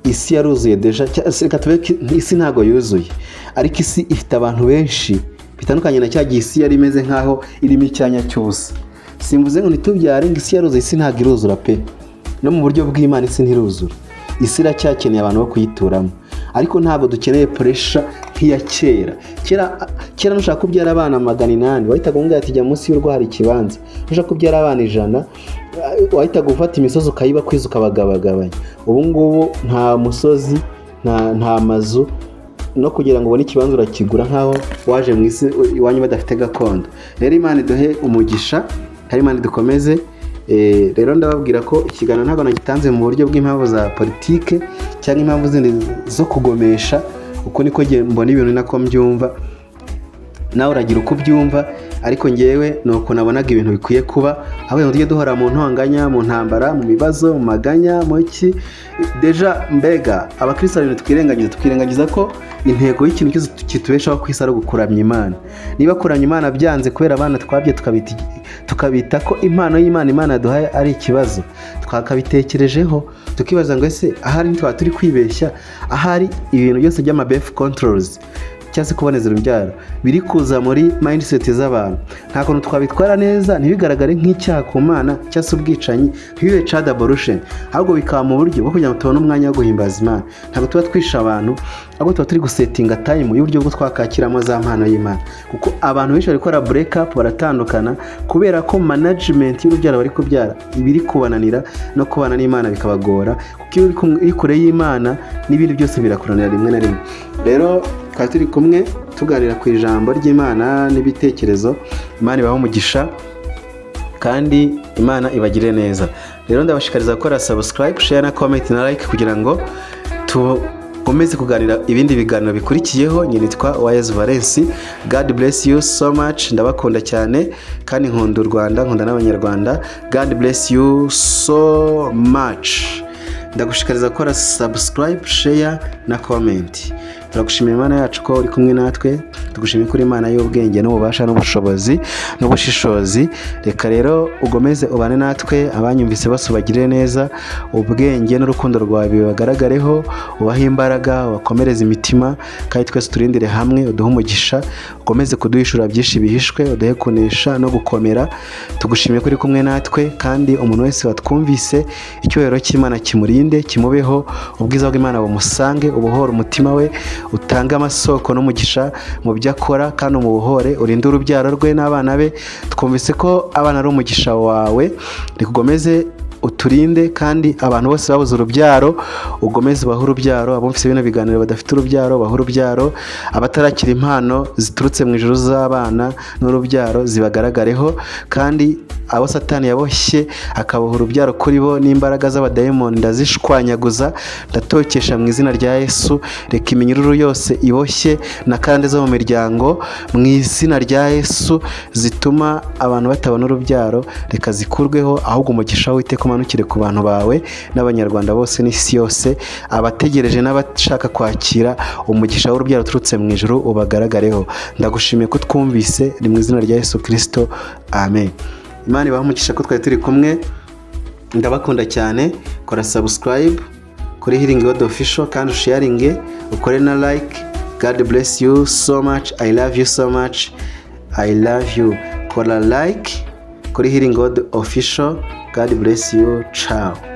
isi yaruzuye déjà. Reka tube isi ntabwo yuzuye, ariko isi ifite abantu benshi, bitandukanye na cya gihe isi yari imeze nk'aho irimo icyanya cy'ubusa. Simvuze ngo ntitubyare, ngo isi yaruzuye. Isi ntabwo iruzura pe. No mu buryo bw'Imana isi ntiruzura, isi iracyakeneye abantu bo kuyituramo, ariko ntabwo dukeneye pressure nk'iya kera. Kera kera nushaka kubyara abana 800, wahitaga umubwira ati: "Jya munsi y'urugo hari ikibanza." Nushaka kubyara abana 100, wahitaga ufata imisozi ukayibakwiza, ukabagabagabanya. Ubu ngubu nta musozi, nta mazu, no kugira ngo ubone ikibanza urakigura nk'aho waje mu isi iwanyu badafite gakondo. Rero Imana iduhe umugisha hari Imana idukomeze. Rero ndababwira ko ikiganiro ntabwo nagitanze mu buryo bw'impamvu za politike cyangwa impamvu zindi zo kugomesha. Uko niko mbona ibintu, nako mbyumva, nawe uragira uko ubyumva, ariko ngewe ni uko nabonaga ibintu bikwiye kuba. Aho tujye duhora mu ntonganya, mu ntambara, mu bibazo, mu maganya, mu ki, déjà mbega abakristo hari ibintu twirengagiza. Twirengagiza ko intego y'ikintu cyose kitubeshaho ku isi ari ugukuramya Imana. Niba kuramya Imana byanze kubera abana twabye, tukabita ko impano y'Imana Imana yaduhaye ari ikibazo, twakabitekerejeho tukibaza ngo: ese ahari ntitwaba turi kwibeshya? Ahari ibintu byose by'ama birth controls cyangwa se kuboneza urubyaro biri kuza muri mindset z'abantu, nta kuntu twabitwara neza ntibigaragare nk'icyaha ku Mana cyangwa se ubwicanyi, ntibibe child abortion, ahubwo bikaba mu buryo bwo kugira ngo tubone umwanya wo guhimbaza Imana? Ntabwo tuba twishe abantu, ahubwo tuba turi gusettinga time y'uburyo bwo twakakiramo za mpano y'Imana, kuko abantu benshi bari gukora break up, baratandukana kubera ko management y'urubyaro bari kubyara ibiri kubananira, no kubana n'Imana bikabagora, kuko iyo uri kure y'Imana n'ibindi byose birakunanira rimwe na rimwe. Rero twari turi kumwe tuganira ku ijambo ry'Imana n'ibitekerezo. Imana ibahe umugisha kandi Imana ibagire neza. Rero ndabashishikariza gukora subscribe, share na comment na like kugira ngo tukomeze kuganira ibindi biganiro bikurikiyeho. Nyine nitwa Wayez Valence. God bless you so much. Ndabakunda cyane kandi nkunda u Rwanda, nkunda n'Abanyarwanda. God bless you so much. Ndagushishikariza gukora subscribe, share na comment. Turagushimira Imana yacu ko uri kumwe natwe. Tugushimiye ko uri Imana y'ubwenge n'ububasha n'ubushobozi n'ubushishozi. Reka rero ugomeze ubane natwe. Abanyumvise bose ubagirire neza, ubwenge n'urukundo rwawe bibagaragareho, ubahe imbaraga, ubakomereze imitima, kandi twese turindire hamwe, uduhe umugisha, ukomeze kuduhishura byinshi bihishwe, uduhe kunesha no gukomera. Tugushimiye ko uri kumwe natwe, kandi umuntu wese watwumvise, icyubahiro cy'Imana kimurinde, kimubeho, ubwiza bw'Imana bumusange, ubohore umutima we, utange amasoko n'umugisha mu byo akora, kandi umubohore, urinde urubyaro rwe n'abana be. Twumvise ko abana ari umugisha wawe. Reka uturinde, kandi abantu bose babuze urubyaro ugomeze ubahe urubyaro. Abumvise bino biganiro badafite urubyaro, bahe urubyaro. Abatarakira impano ziturutse mu ijuru z'abana n'urubyaro zibagaragareho, kandi abo Satani yaboshye akaboha urubyaro kuri bo n'imbaraga z'abadayimoni, ndazishwanyaguza, ndatokesha mu izina rya Yesu. Reka iminyururu yose iboshye na kandi zo mu miryango, mu izina rya Yesu, zituma abantu batabona urubyaro, reka zikurweho, ahubwo umugisha w'Uwiteka umanukire ku bantu bawe n'Abanyarwanda bose n'isi yose. Abategereje n'abashaka kwakira umugisha w'urubyaro uturutse mu ijuru ubagaragareho. Ndagushimiye ko twumvise. Ni mu izina rya Yesu Kirisito, amen. Imana ibahe umugisha ko twari turi kumwe. Ndabakunda cyane. Kora subscribe kuri Healing God Official kandi usharinge, ukore na like. God bless you so much. I love you so much. I love you. Kora like kuri Healing God Official. God bless you. Ciao.